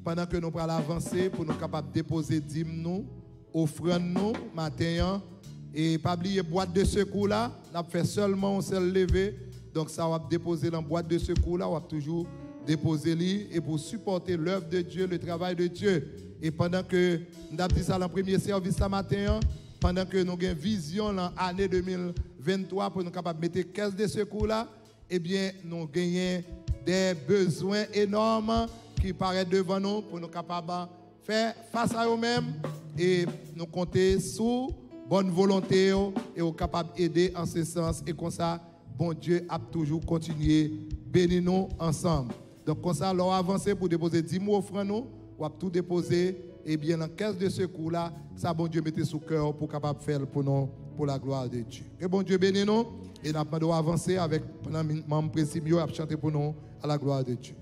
Pandan ke nou pral avanse pou nou kapab depoze dim nou, ofrann nou maten an. E pa bliye bwat de sekou la, n ap fè sèlman yon sèl leve. Donk sa w ap depoze nan bwat de sekou la, w ap toujou depoze li e pou sipòte lèv de Dye, le travay de Dye. E pandan ke m t ap di sa nan premye sèvis sa maten an, pandan ke nou gen vizyon nan ane de mil venntwa pou nou kapab mete kès de sekou la, ebyen, nou genyen de bezwen enòm ki parèt devan nou pou nou kapab fè fas a yo menm, e nou konte sou bòn volonte yo, e yo kapab ede an se sans, e konsa, Bondye ap toujou kontinye beni nou ansanm. Donk, konsa, lè w avanse pou depoze dim ou ofrann ou, w ap tou depoze, ebyen, nan kès de sekou la, sa Bondye mete sou kè w pou w kapab fè l pou nou, pou la glwa de Dye. Ke Bondye beni nou, e n ap mande w avanse avèk, pandan min-, manm Presim yo ap chante pou nou, à la gloire de Dieu.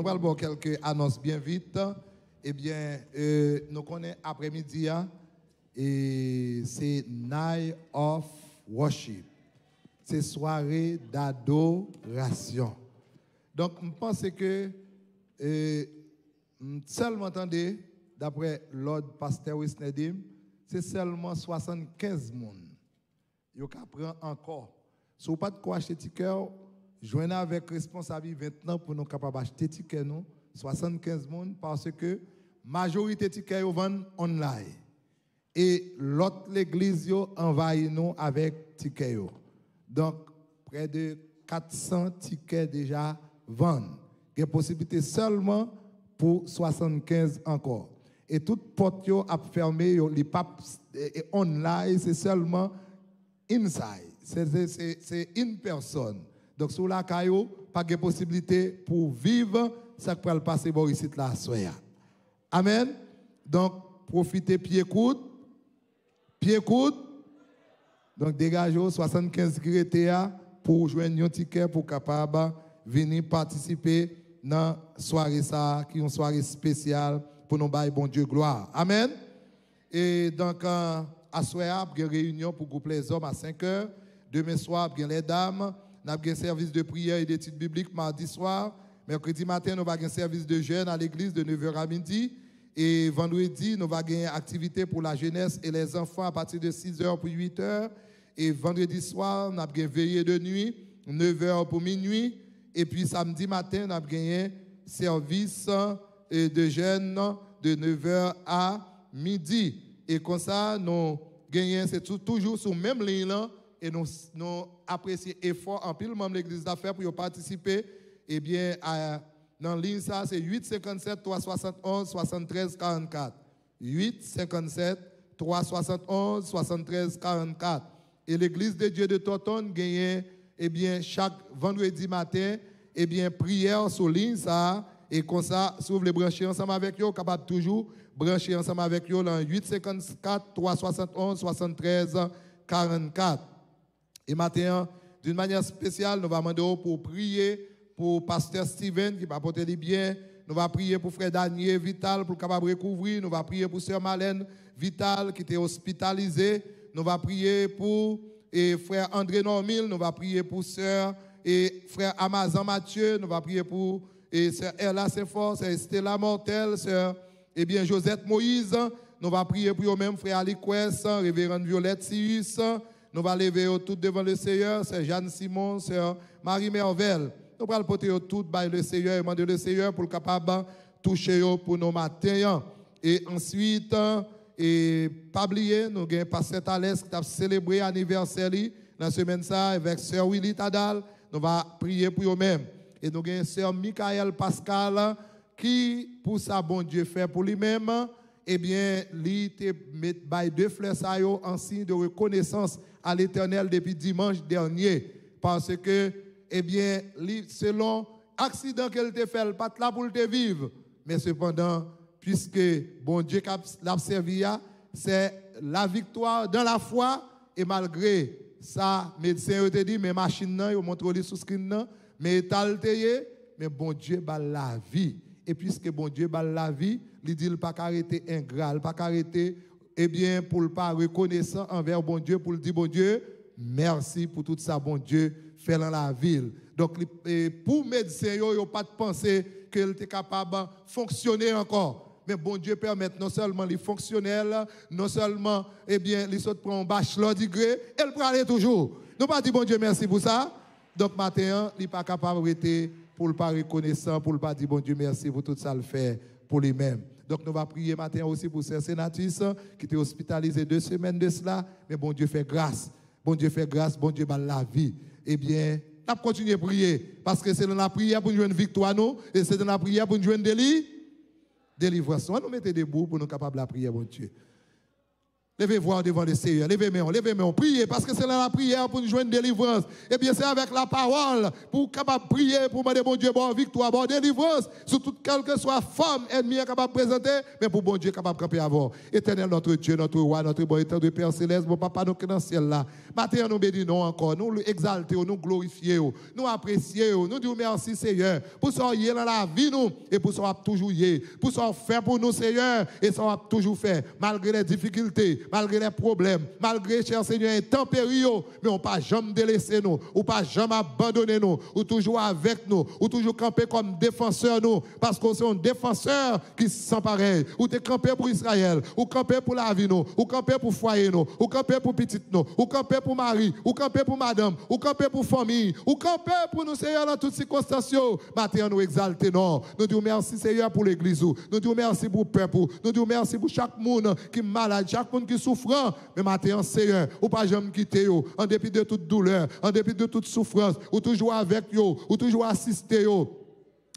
Pral ba w kèlke anons byen vit. Ebyen, e, nou konnen aprèmidi a, e, se Night of Worship. Se sware dadorasyon. Donk, m panse ke, e, m sèlman tande, daprè lòd pastè Wisner di m, se sèlman swasannkenz moun yo ka pran ankò. Si w pa t ko achte tikè w, jwenn avèk responsab event lan pou nou kapab achte tikè nou, swasannkenz moun, paske majorite tikè yo vann online. E lòt legliz yo anvayi nou avèk tikè yo. Donk, prè de kat san tikè deja vann. Gen posiblite sèlman pou swasannkenz ankò. E tout pòt yo ap fèmen, yo, li p ap, e, e, online, se sèlman inside. Se, se, se, se in person. Donk, si w lakay ou, pa gen posiblite pou w viv sa k pral pase bò isit la aswè a. Amèn. Donk, pwofite pye kout. Pye kout. Donk, degaje w, swasannkenz ki rete a, pou w jwenn yon tikè pou w kapab vini patisipe nan sware sa a, ki yon sware espesyal pou nou bay Bondye glwa. Amèn. E donk, e, aswè a, ap gen reyinyon pou gwoup lèzòm a senk è. Demen swa, ap gen lèdam. N ap gen sèvis de priyè e detid biblik madi swa. Mèkredi maten, nou va gen sèvis de jèn a legliz de nev è a midi. E vandredi, nou va gen aktivite pou lajenès e lèzanfan apati de sis è pou uit è. E vandredi swa, n ap gen veye de nwi, nev è pou minwi. Epi samdi maten, n ap genyen sèvis, e, de jèn de nev è a midi. E konsa, nou genyen, se tou-, toujou sou menm liy lan, e nou, nou apresye efò anpil manm legliz la fè pou yo patisipe, ebyen, a, nan liy sa, se uit senkannsèt twa swasantonz swasanntrèz karannkat. Uit senkannsèt twa swasantonz swasanntrèz karannkat. E Legliz de Dye de Tòtòn genyen, ebyen, chak vandredi maten, ebyen, priyè sou liy sa a. E konsa, si w vle branche ansanm avèk yo, w kapab toujou branche ansanm avèk yo nan uit senkankat twa swasantonz swasanntrèz karannkat. E maten an, d'une manière spéciale, nou va mande w pou w priye pou pastè Steven ki pa pote li byen. Nou va priye pou frè Danie Vital pou l kapab rekouvri. Nou va priye pou sè Marlène Vital ki te ospitalize. Nou va priye pou, e, frè André Normil. Nou va priye pou sè, e, frè Amazan Mathieu. Nou va priye pou, e, sè Erla Senfò, sè Estela Mortel, sè, ebyen, Josette Moïse. Nou va priye pou yo menm, frè Aliquès, reverand Violette Sius. Nou va leve yo tout devan le Seyè, sè Jeanne Simon, sè Marie Mervel. Nou pral pote yo tout bay le Seyè e mande le Seyè pou l kapab touche yo pou nou maten an. E answit, e pa bliye, nou gen pastè Thalès ki t ap selebre anivèsè li nan semèn sa a avèk sè Willy Tadal. Nou va priye pou yo menm. E nou gen sè Michael Pascal ki, pou sa Bondye fè pou li menm, ebyen, li te met bay de flè sa yo an siy de rekonesans a Letènèl depi dimanch dènye. Paske, ebyen, li, selon aksidan ke l te fè, l pa t la pou l te viv. Men sepandan, piske Bondye k ap, l ap sèvi a, c'est la victoire dans la foi, e malgre sa medsen yo te di, men machin nan, yo montre w li sou screen nan, men eta l te ye, men Bondye ba l lavi. E piske Bondye ba l lavi, li di l pa ka rete engra, l pa ka rete, ebyen, pou l pa rekonesan anvè Bondye, pou l di Bondye mèsi pou tout sa Bondye fè nan lavi l. Donk, li, e, pou medsen yo, yo pa t panse ke l te kapab fonksyone ankò. Men Bondye pèmèt non sèlman li fonksyonèl, non sèlman, ebyen, li sot pran yon bachelor degree, e l prale toujou. Nou pa di Bondye mèsi pou sa? Donk, maten an, li pa kapab rete pou l pa rekonesan, pou l pa di Bondye mèsi pou tout sa l fè pou li menm. Donk, nou va priye maten an osi pou sè Senatus, ki te ospitalize de semèn de sela, men Bondye fè gras. Bondye fè gras, Bondye ba l lavi. Ebyen, n ap kontinye priye, paske se nan lapriyè pou n jwenn viktwa nou, e se nan lapriyè pou n jwenn deli-, delivrans nou. Ann nou mete debou pou nou kapab lapriyè Bondye. Leve vwa w devan le Seyè, leve men w, leve men w, priye, paske se nan lapriyè pou n jwenn delivrans. Ebyen, se avèk lapawòl pou w kapab priye, pou w mande Bondye ba w viktwa, ba w delivrans sou tout kèlkeswa fòm ènmi an kapab prezante, men pou Bondye kapab kanpe avè w. Éternel notre Dieu, notre roi, notre bon et tendre Père céleste, bon Papa nou ki nan syèl la, maten an nou beni non w ankò, nou egzalte w, nou glorifye w, nou apresye w, nou di w mèsi Seyè, pou sa w ye nan lavi nou, e pou sa w ap toujou ye, pou sa w fè pou nou Seyè, e sa w ap toujou fè, malgre lè difikilte, malgre lè pwoblèm, malgre chè Seyè entanperi yo, men w pa janm delese nou, ou pa janm abandone nou, ou toujou avèk nou, ou toujou kanpe kòm defansè nou, paske w se yon defansè ki san parèy. Ou te kanpe pou Izrayèl, ou kanpe pou lavi nou, ou kanpe pou fwaye nou, ou kanpe pou pitit nou, ou kanpe pou mari, ou kanpe pou madanm, ou kanpe pou fanmi, ou kanpe pou nou Seyè nan tout sikonstans yo. Maten an nou egzalte non w, nou di w mèsi Seyè pou legliz ou, nou di w mèsi pou pèp ou, nou di w mèsi pou chak moun ki malad, chak moun ki soufran, men maten an Seyè, ou pa janm kite yo, an depi de tout doulè, an depi de tout soufrans, ou toujou avèk yo, ou toujou asiste yo.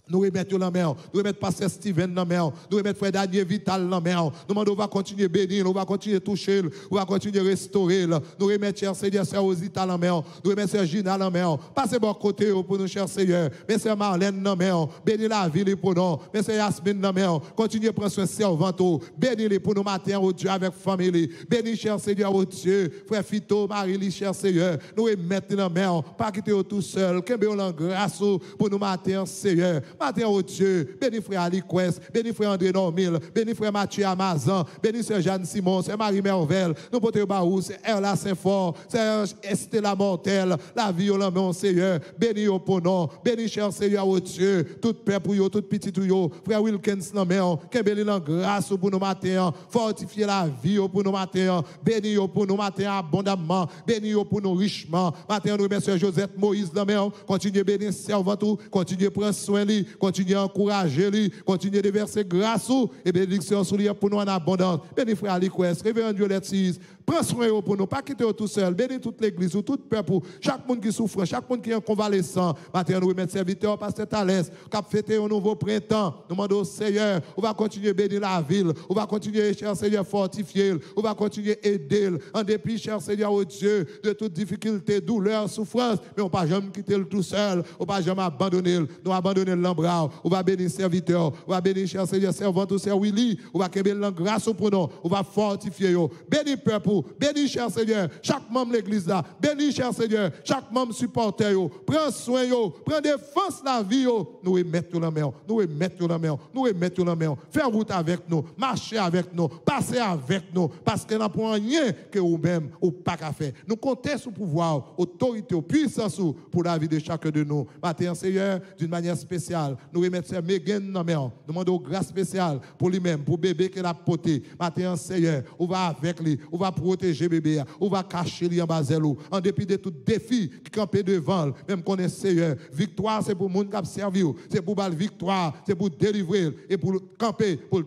Nou remèt yo nan men w. Nou remèt pastè Steven nan men w. Nou remèt frè Danie Vital nan men w. Nou mande w va kontinye beni l, ou va kontinye touche l, ou va kontinye restore l. Nou remèt chè Seyè sè Rosita nan men w. Nou remèt sè Gina nan men w. Pase bò kote yo pou nou chè Seyè. Men sè Marlène nan men w. Beni lavi li pou nou. Men sè Yasmine nan men w. Kontinye pran swen sèvant ou. Beni li pou nou maten an, o Dye, avèk fanmi li. Beni chè Seyè, o Dye, frè Fito, mari li chè Seyè. Nou remèt li nan men w. Pa kite yo tousèl. Kenbe yo nan gras ou pou nou maten an, Seyè. Maten an, o Dye, beni frè Aliquest, beni frè André Normil, beni frè Mathieu Amazan, beni sè Jeanne Simon, sè Marie Mervel, nou pote yo ba ou, sè Erla Senfò, sè Estela Mortel, lavi yo nan men w, Seyè, beni yo pou non, beni chè Seyè, o Dye, tout pèp ou yo, tout pitit ou yo, frè Wilkens nan men w, kenbe li nan gras ou pou nou maten an, fòtifye lavi yo pou nou maten an, beni yo pou nou maten an abondamman, beni yo pou nou richman, maten an nou remèt sè Josette Moïse nan men w, kontinye beni sèvant ou, kontinye pran swen li, kontinye ankouraje li, kontinye devèse gras ou e benediksyon sou li pou nou an abondans. Beni frè Aliquest, reveran Violette Sis, pran swen yo pou nou, pa kite yo tousèl, beni tout legliz ou, tout pèp ou, chak moun ki soufran, chak moun ki an konvalesan. Maten an nou remèt sèvitè w, pastè Thalès, k ap fete yon nouvo prentan. Nou mande w, Seyè, ou va kontinye beni lavi l, ou va kontinye, chè Seyè, fòtifye l, ou va kontinye ede l, an depi, chè Seyè, o Dye, de tout difikilte, doulè, soufrans, men ou pa janm kite l tousèl, ou pa janm abandone l. Nou abandone l nan bra w. Ou va beni sèvitè w, ou va beni, chè Seyè, sèvant ou, sè Willy, ou va kenbe l nan gras ou pou non, ou va fòtifye yo. Beni pèp ou, beni, chè Seyè, chak manm legliz la, beni, chè Seyè, chak manm sipòtè yo. Pran swen yo, pran defans lavi yo. Nou remèt yo nan men w, nou remèt yo nan men w, nou remèt yo nan men w. Fè wout avèk nou, mache avèk nou, pase avèk nou, paske nan pwen anyen ke ou menm ou pa ka fè. Nou konte sou pouvwa w, otorite w, pwisans ou pou lavi de chak de nou. Maten an, Seyè, d'une manière spéciale, nou remèt sè Megan nan men w. Nou mande w gras espesyal pou li menm, pou bebe ke l ap pote. Maten an, Seyè, ou va avèk li, ou va pwoteje bebe a, ou va kache li anba zèl ou. An depi de tout defi ki kanpe devan l, men m konnen, Seyè, viktwa se pou moun k ap sèvi w, se pou ba l viktwa, se pou delivre l, e pou l kanpe, pou l